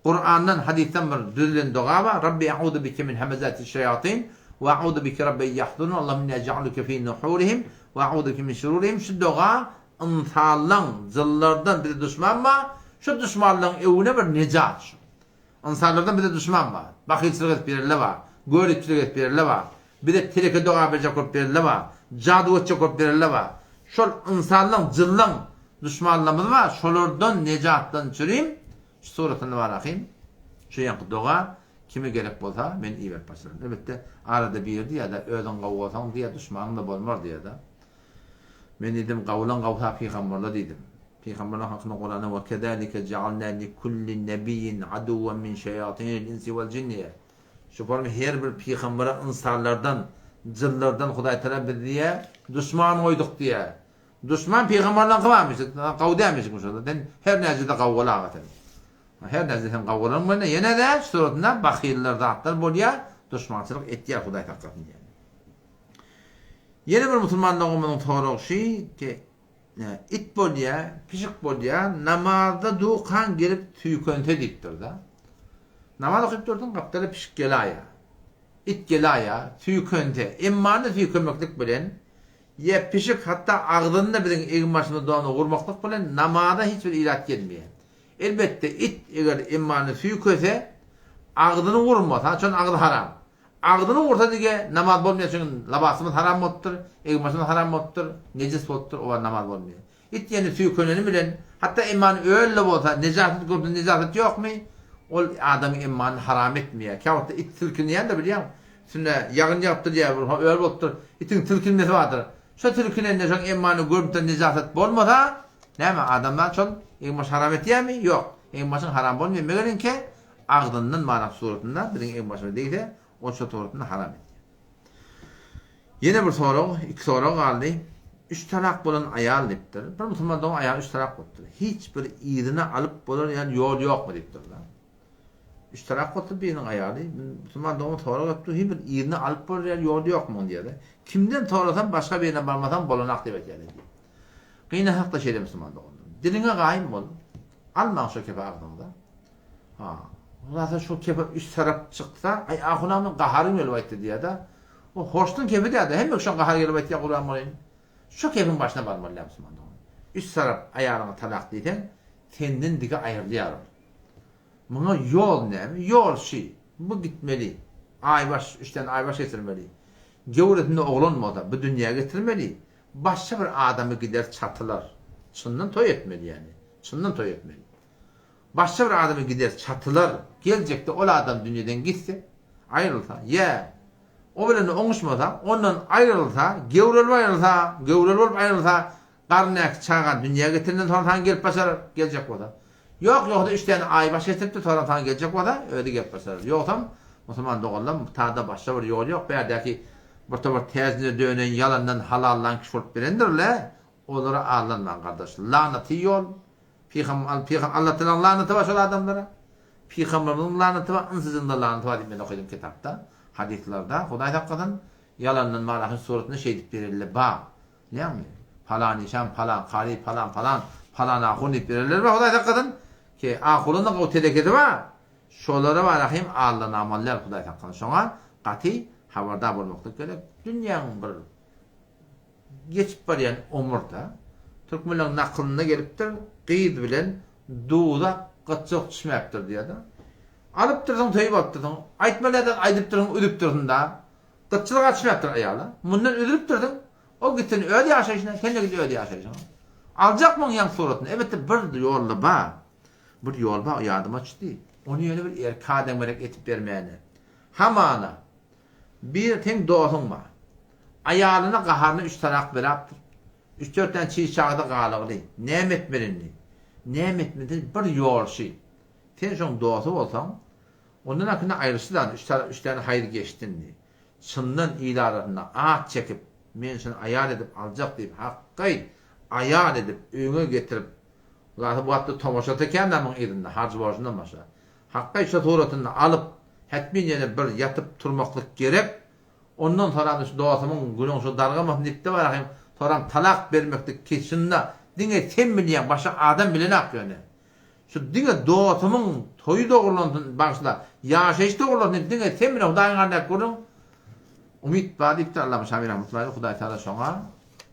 Kurandan hadysdan bir düzülen doga bar. Rabbi a'udu bike min hemezati şeýatin we a'udu bike rabbi en ýahdurun Allahümme inni ej'aluke fi nuhurihim we a'udu bike min şururihim şu doga Ynsanlaň jynlardan bize duşman bar, şu duşmanlaň öwüne bir nejat şu. Ynsanlardan bize duşman bar. Bahylçylyk edip ýerler bar, göripçilik edip ýerler bar, bize teleke doga berjek bolup ýerler bar, jadu etjek bolup ýerler bar. Şol ynsanlaň, jynlaň duşmanlarymyz bar, şolardan nejatdan çürim şu suratyny bar ahym. Şu ýaňky doga kime gerek bolsa men iberip başlaryn. Elbetde arada biri diýýär-de özüň gowy bolsaň diýýär duşmanyň-da bolmar diýýär-de. Men diýdim, Gawulan gawsa pygamberler diýdim. Pygamberler hakynda Kuranda we kezalike ja'alna li kulli nebiyyin aduwwan min şeýatinil insi wal jinn diýýär. Şu forma her bir pygambere ynsanlardan, jynlardan Hudaý Tagala biz diýýär, duşman goýduk diýýär. Duşman pygamberleriňki barmyş, gawy dälmişik şonda. Sen her näjede gawy bol aga sen. Her näjede sen gawy bolanyň bilen ýene-de şu suratynda bahyllar zatlar bolýar, duşmançylyk etýär Hudaý saklasyn diýýär. Ýene bir musulman doganymyzyň soragy şu ki, It bolýa, pişik bolýa, namazda dukan gelip süýkense diýipdir-de. Namaz okyp dursuň, gapdala pişik gelaýa. It gelaýa, süýkense, emmany süýkemeklik bilen, ýa pişik hatda agzyny-da biziň egin-başymyza donuna urmaklyk bilen namaza hiç bir ilat gelmeýär. Elbetde, it eger emmany süýkese, agzyny urmasa, şonuň agzy haram. Agzyny ursa dige namaz bolmaýar çünki labasymyz haram bolupdyr, egin-başymyz haram bolupdyr, nejis bolupdyr, oba namaz bolmaýar. It ýene süýkeneni bilen, hatda emmany öl-de bolsa, nejasat görse nejasat ýokmy, ol adamyň emmanyny haram etmeýär. Käwagtda it silkinýändir bilýäňmi? Üstüne ýagyn ýagypdyr ýa bir öl bolupdyr, itiň silkinmesi bardyr. Şo silkinende şoň emmany görüpdir nejasat bolmasa, näme adamzat şol egin-başy haram etýärmi? Ýok. Egin-başyň haram bolmaýar. Megeriňki Agzyndan barak suratynda biziň egin-başymyza degse, ol şo suratynda haram edýär. Ýene bir sorag, iki sorag galdy. Üç talak bolan aýal diýipdir. Bir musulman dogan aýaly üç talak bolupdyr. Hiç bir yzyna alyp bolar ýaly ýol ýokmy diýipdir. Üç talak bolupdyr biriniň aýaly. Musulman dogan sorag etdi, hiç bir yzyna alyp bolar ýaly ýol ýokmy diýýär. Kimden sorasam başga birine barmasam bolanak diýip aýtýar diýip. Gynansakda şeýle musulman doganlar. Diliňe gaýym bol. Almaň şo kepe agzyňyza. Ha. Ondan şu kepe üç tarap çyksa, aý ahunamyň gaharym gelip aýtdy diýýär-de. O hoşduň kepi diýýär-de, hemme kişiň gahary gelip aýtýar gurban bolaýyn. Şu kepiň başyna barmaly däl musulman dogan. Üç tarap aýalyňa talak diýseň, senden dige aýrylýar ol. Muňa ýol näme? Ýol şi. Bu gitmeli. Aýbaş, üç däne aýbaş getirmeli. Göwresinde oglan bolsa, bu dünýä getirmeli. Başga bir adamy gider çatylar. Çyndan toý etmeli ýani. Çyndan toý etmeli. Başga bir adama gider çatylar. Geljekde ol adam dünýeden gitse, aýrylsa, ýa o bilen oňuşmasa, ondan aýrylsa, gewrelip aýrylsa, gewreli bolup aýrylsa, garyndaky çaga dünýä getirenden soň saňa gelip başarar, geljek bolsa. Ýok, ýogsa üç däne aýbaş getiripdir, soňam saňa geljek bolsa, özi gelip başarar. Ýogsam, musulman doganlarym, bu taýda başga bir ýol ýok, bärdäki bir topar täjine dönen ýalandan halallan kişi bolup bilendir-le, olara aldanmaň gardaş. Lanaty ýol, Pygam al pygam Allatagalaň lanaty bar şol adamlara. Pygamberimiziň lanaty bar, ynsy-jynda lanaty bar diýip men okadym kitapda, hadyslarda. Hudaý saklasyn, ýalandan Malahyň suratynda şeýdip bereli bar. Bilýäňmi? Palan işan, palan kary, palan palan, palan ahun diýip bererler bar Hudaý saklasyn. Ki ahunyň gowy telekesi bar. Şolara Malahym aldanamaly däl Hudaý saklasyn. Şoňa gaty habardar bolmaklyk gerek. Dünýäň bir Geçip barýan omurda, türkmenleriň nakylynda gelipdir, gyz bilen duza gytçylyk düşmäpdir diýýär-de. Alypdyrsyň, söýüp alypdyrsyň, aýtmaly ýerden aýdypdyrsyň, üzüpdirsiň-da. Gytçylyga düşmäpdir aýala. Mundan üzülipdirsiň, o gitsin öz ýaşaýşyna, sen-de git öz ýaşaýşyňa. Aljakmyň ýaňky suratyny? Elbetde bir ýol-da bar. Bir ýol bar, o ýadyma düşdi. Ony ýöne bir erkek adam gerek etip bermäne. Hamana, Bir seň dosuň bar. Aýalyna gaharyna üç talak berapdyr. Üç-dört däne çiş çagada galygly. Näme etmeli indi? Näme etmeli sen bir ýolşy. Sen şoň dosy bolsaň, ondan akynda aýryşdy zat, üç talak üç däne haýyr geçdi indi. Çyndan il arasynda at çekip, men şuny aýal edip aljak diýip hakgaý aýal edip öýüňe getirip, Zaty bu wagtda tomaşasy kän-ä muň yzynda, harjy-borjundan başga. Hakgaý şo suratyny alyp, hetmin ýene bir ýatyp turmaklyk gerek. Ondan soram şu dosumyň günüň şu dargamasyn diýipdi barahym, soram talak bermeklik ki şunda diňe sen bilýäň başga adam bilenak ýöne. Şu diňe dosumyň toýy dogurlansyn bagyşla, ýaşaýşy dogurlansyn diýip diňe sen bilen Hudaýyň alnäki gürrüň. Umyt bar diýipdir Allama Şamil rahmetullahi Hudaý Tagala şoňa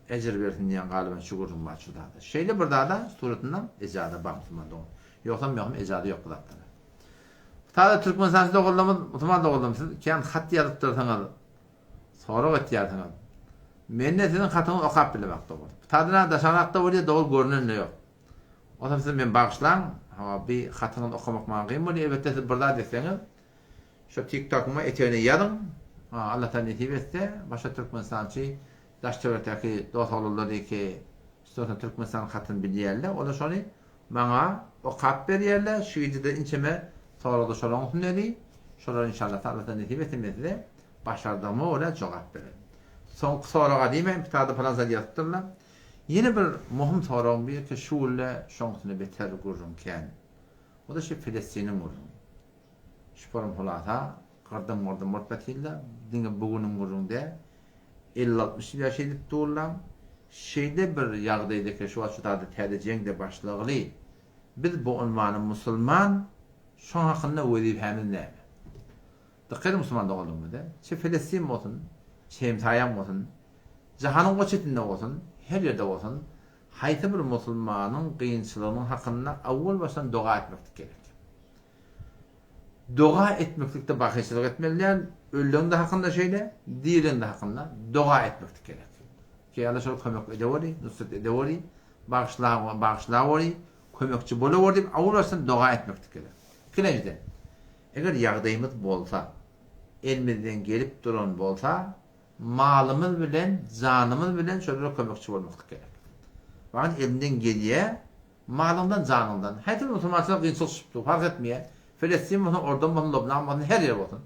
ejir bersin diýen galyban şu gürrüň bar şu zada. Şeýle bir zada suratynda ejaza bar musulman dogan. Ýogsam ýogsam ejaza ýok bu zatlara. Sada Türkmenistançy doganlarymyz, musulman doganlarym siz kän hat ýazypdyrsyňyz, sorag etýärsiňiz. Mende siziň hatyňyzy okap bilemak dogry. Sada daşarakda bolýar, dogry görnende ýok. Onsoň siz meni bagyşlaň, hawa bi hatyňyzy okamak maňa kyn bolýar. Elbetde siz bir zat etseňiz, şo TikTokyma etegine ýazyň. Allah Taala nesip etse, başga Türkmenistançy daş-töwerekdäki dos-oglanlar diýki. Üstesine Türkmenistanyň hatyny bilýärler. Olar şony maňa okap berýärler. Şu gije-de inçeme soragda şolaryň üstündedi. Şolar inşallah Alla nesip etse men size başardygyma görä jogap bererin. Soňky soraga diýmäýin, kitabda falan zat ýazypdyrlar. Ýene bir möhüm soragyň biri ki şu günde şoň üstünde beter gürrüň kän. O-da şu Filistiniň gürrüňi. Şuparyň hulasa gyrdym-gyrdym bolup ýatyrlar. Diňe bu günüň gürrüňi däl. 50-60 ýyl ýa şeýdip durlar. Şeýle bir ýagdaýda ki şu wagt şu zada täze jeň-de başlagly. Biz bu unwany musulman, şoň hakynda wezipämiz näme? Dykgat ediň musulman doganlarymyz, çe Felestin bolsun, çe hemsaýaň bolsun, jahanyň o çetinde bolsun, her ýerde bolsun, haýsy bir musulmanyň gynçylygynyň hakynda awwal başdan doga etmeklik gerek. Doga etmeklikde bakyçylyk etmeli däl, ölüleň-de hakynda şeýle, dirileň-de hakynda doga etmeklik gerek. Ki Alla şolara kömek edeweri, nusrat edeweri, bagyşla, bagyşlaweri, kömekçi bolaweri diýip awwal başdan doga etmeklik gerek. Ikilenjiden, eger ýagdaýymyz bolsa, elimizden gelip duran bolsa, malymyz bilen, janymyz bilen şolara kömekçi bolmaklyk gerek. Maňa elimden gelýär, Malyňdan, janyňdan. Haýsy bir musulmançylyk kynçylyk düşüpdi, fark etmeýär. Felestin bolsun, Ordun bolsun, Lubnan bolsun, her ýer bolsun.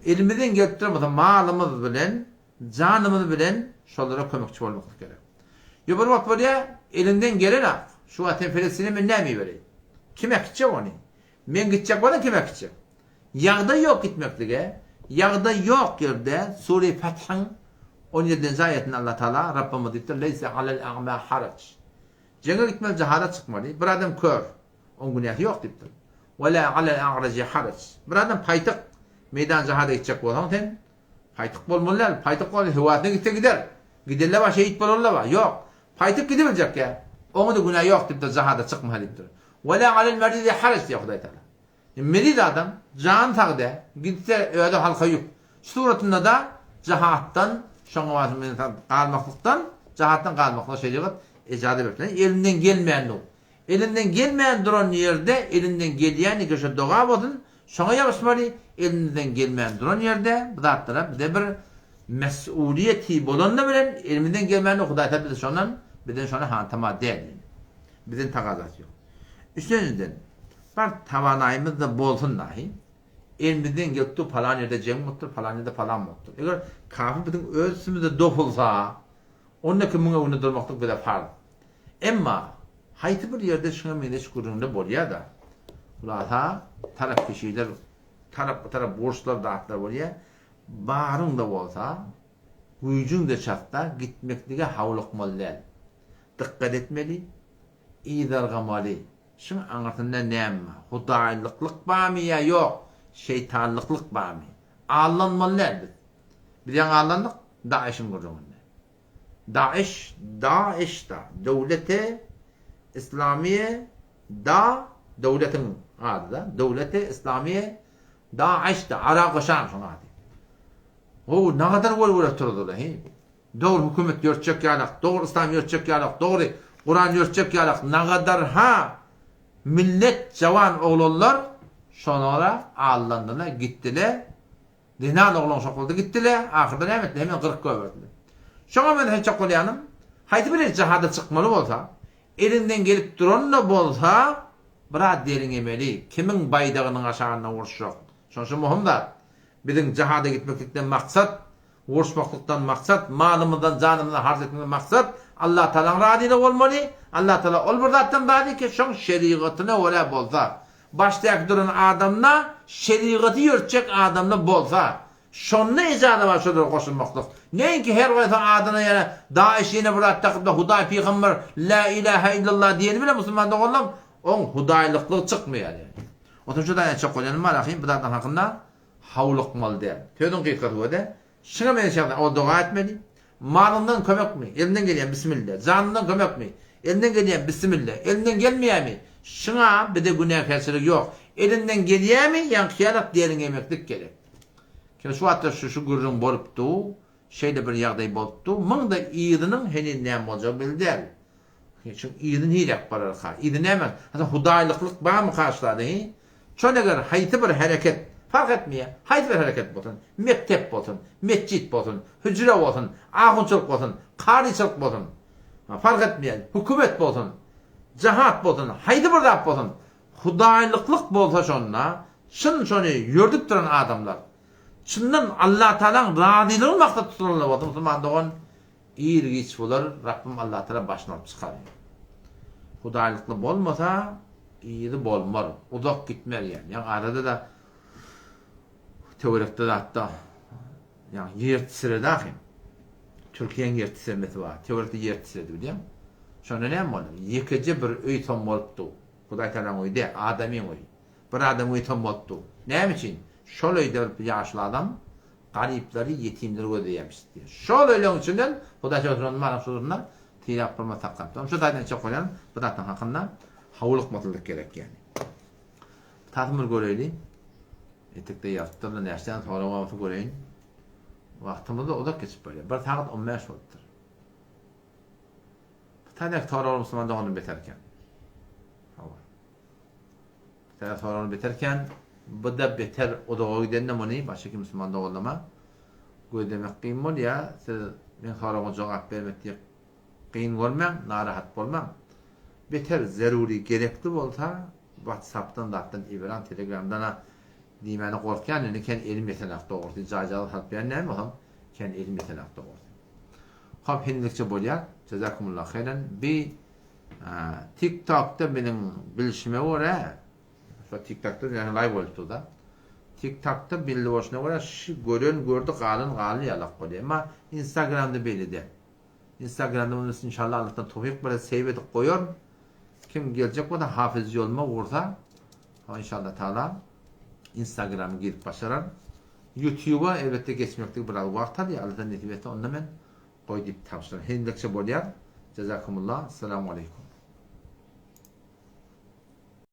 Elimizden gelip duran bolsa malymyz bilen, janymyz bilen şolara kömekçi bolmaklyk gerek. Ýa bir wagt bolýar, eliňden gelenok. Şu wagt sen Felestine men näme ibereýin? Kim äkitjek ony? Men gitjek bolsam kim äkitjek? Ýagdaý ýok gitmeklige. Ýagdaý ýok ýerde Sure Fethiň 17-nji aýatynda Allah Taala Rabbymyz diýipdir, Leýse alel a'ma haraç. Jeňe gitmeli jahada çykmaly. Bir adam kör. Oň günäsi ýok diýipdir. Ve la alel a'raji haraç. Bir adam paýtyk. Meýdan jahada gitjek bolsaň sen paýtyk bolmaly däl. Paýtyk bolsa höwasine gitse gider. Gidenler bar şehit bolanlar bar. Ýok. Paýtyk gidibiljek ýa. Oňa-da günä ýok diýipdir jahada çykma diýipdir. Ve la alel meridi haraç diýýär Hudaý Taala. Meriz adam, jany sag däl, gitse özi halka ýük. Şu suratynda-da jahatdan, şoňa barşy galmaklykdan, jahatdan galmaklyga şerigat ejaza beripdir. Elinden gelmän dur. Elinden gelmän duran ýerde elinden gelýän ýeke şo doga bolsun, şoňa ýapyşmaly, elimizden gelmän duran ýerde bu zatlara bize bir mes'uliýeti bolanda bilen elimizden gelmän dur, Hudaý Taala bize şondan, bizden şony hantama däl. Bizden tagazasy ýok. Üçünjiden, bar tawanaýymyz-da bolsun dahy, elimizden gelip dur, palan ýerde jeň bolupdyr, palan ýerde palan bolupdyr. Eger kafir biziň öz üstümizde dopulsa, onda kimiň öňünde durmaklyk bize farz. Emma, haýsy bir ýerde şuňa meňzeş gürrüňler bolýar-da, hulasa, tarapkeşiler, tarapma-tarap uruşlar, zatlar bolýar, baryň-da bolsa, güýjüň-de çatsa, gitmeklige howlukmaly däl. Dykgat etmeli, yzargamaly. Şuň aňyrsynda näme bar? Hudaýlyklyk barmy ýa ýok? Şeýtanlyklyk barmy? Aldanmaly däl biz. Biz ýaňy aldandyk DAIŞ-iň gürrüňinde. DAIŞ, DAIŞ da, Döwlete Islamiýe da, döwletiň ady-da, Döwlete Islamiýe DAIŞ da, Arap Şam şoň ady. How, nagadar welwele turdular, heý. Dogry hökümet ýörtjek ýalak, dogry yslam ýörtjek ýalak, dogry Kuran ýörtjek ýalak, nagadarha millet jawan oglanlar şonara aldandylar, gitdiler, zenan oglan şokuldy gitdiler, ahyrda näme etdiler, hemen gyryp goýberdiler. Şoňa men aýtjak bolýanym, haýsy bir jihada çykmaly bolsa, eliňden gelip duran-da bolsa, biraz derňemeli, kimiň baýdagynyň aşagynda uruşjak. Şonça möhüm zat. Biziň jihada gitmeklikden maksat, Uruşmaklykdan maksat, malymyzdan, janymyzdan harç etmekden maksat, Allatagalaň razylygy bolmaly. Allatagala ol bir zatdan razy ki, şoň şerigatyna görä bolsa. Başdaky duran adamda şerigaty ýörtjek adamda bolsa, şonda ejaza bar şolara goşulmaklyk. Näinki her goýsaň adyna ýene DAIŞ ýene bir zat dakyp-da Hudaý pygamber la ilaha illallah diýeni bilen musulman doganlam oň hudaýlyklygy çykmaýar ýani. Otuň şu zat aýtjak bolýanym bar ahym bu zatlaryň hakynda Howlukmaly däl. Sözüň gysgasy göde, şuňa meňzeş ýagdaý, ol doga etmeli. Malyňdan kömekmi? Elinden gelýän, bismille. Janyňdan kömekmi? Elinden gelýän, bismille. Elinden gelmeýärmi? Şuňa bize günäkärçilik ýok. Elinden gelýärmi? Ýaňky ýalak derňemeklik gerek. Kim şu wagtda şu şu gürrüň bolup dur, şeýle bir ýagdaý bolup dur, muň-da yzynyň heniz näme boljagy belli däl. Şuň yzy niräk bararka? Yzy näme? Haçan hudaýlyklyk barmyka şularda, hi? Şol eger haýsy bir hereket, fark etmeýär, haýsy bir hereket bolsun, mekdep bolsun, metjit bolsun, hüjre bolsun, ahunçylyk bolsun, karyçylyk bolsun. Fark etmeýär, hökümet bolsun, jahat bolsun, haýsy bir zat bolsun, hudaýlyklyk bolsa şonda, çyn şony ýördüp duran adamlar, çyndan Allatagalaň razylygyny maksat tutunanlar bolsa musulman dogan, ir-giç bular Rabbim Allatagala başyny alyp çykar. Hudaýlykly bolmasa, yzy bolmar, uzak gitmer ýaly. Ýa arada-da töwerekde zatda Ýagny ýer titredi ahym. Türkiýäň ýer titremesi bar. Töwerekde ýer titredi bilýäňmi? Şonda näme boldy? Ýekeje bir öý tom bolupdy. Hudaý Tagalaň öýi däl, adamyň öýi. Bir adamyň öýi tom bolupdy. Näme üçin? Şol öýde bir ýaşuly adam garyplary, ýetimleri gözleýärmiş diýýär. Şol öýleň içinden Hudaý Tagala şony mara şurunda sylap hormat saklapdyr. Şu taýdan içe goýan bu zatlaryň hakynda howlukmasyzlyk gerek ýagny. Tasym bir göreýli. Etekde ýazypdyrlar, näçeden sorag bolsa göreýin. Wagtymyz-da uzak geçip barýar. Bir sagat on bäş bolupdyr. Bir täze sorag musulman doganym beter eken. Hawa. Bir täze soragym beter eken. Bu-da beter uzaga gidende muny başga kim musulman doganlama gözlemek kyn bolýar. Siz meň soragyma jogap bermek diýip kyn görmäň, narahat bolmaň. Beter zerury gerekli bolsa Whatsappdan zatdan iberan telegramdana diýmäne gorkýan indi ken elim ýetenak dogrusy jaýjagaz salyp berýän näme bolsam ken elim ýetenak dogrusy. Hop hindilikçe bolýar. Jazakumullah haýran. Bi Tik tokda meniň bilşime görä şo tik tokda ýa live bolup durda. Tik tokda belli bolşuna görä şu gören gördi galan galdy ýalak bolýar. Emma Instagramda beýle däl. Instagramda muny inşallah Allahdan towfyk berse save edip goýaryn. Kim geljek bolsa Hafyz ýoluma ursa inşallah taala Instagrama girip başarar. YouTube'a elbetde geçmeklik biraz wagt alýar. Allahdan nesip etse onda men goý diýip tabşyraryn. Hemdekçe bolýar. Jazakumullah. Assalamu aleýkum.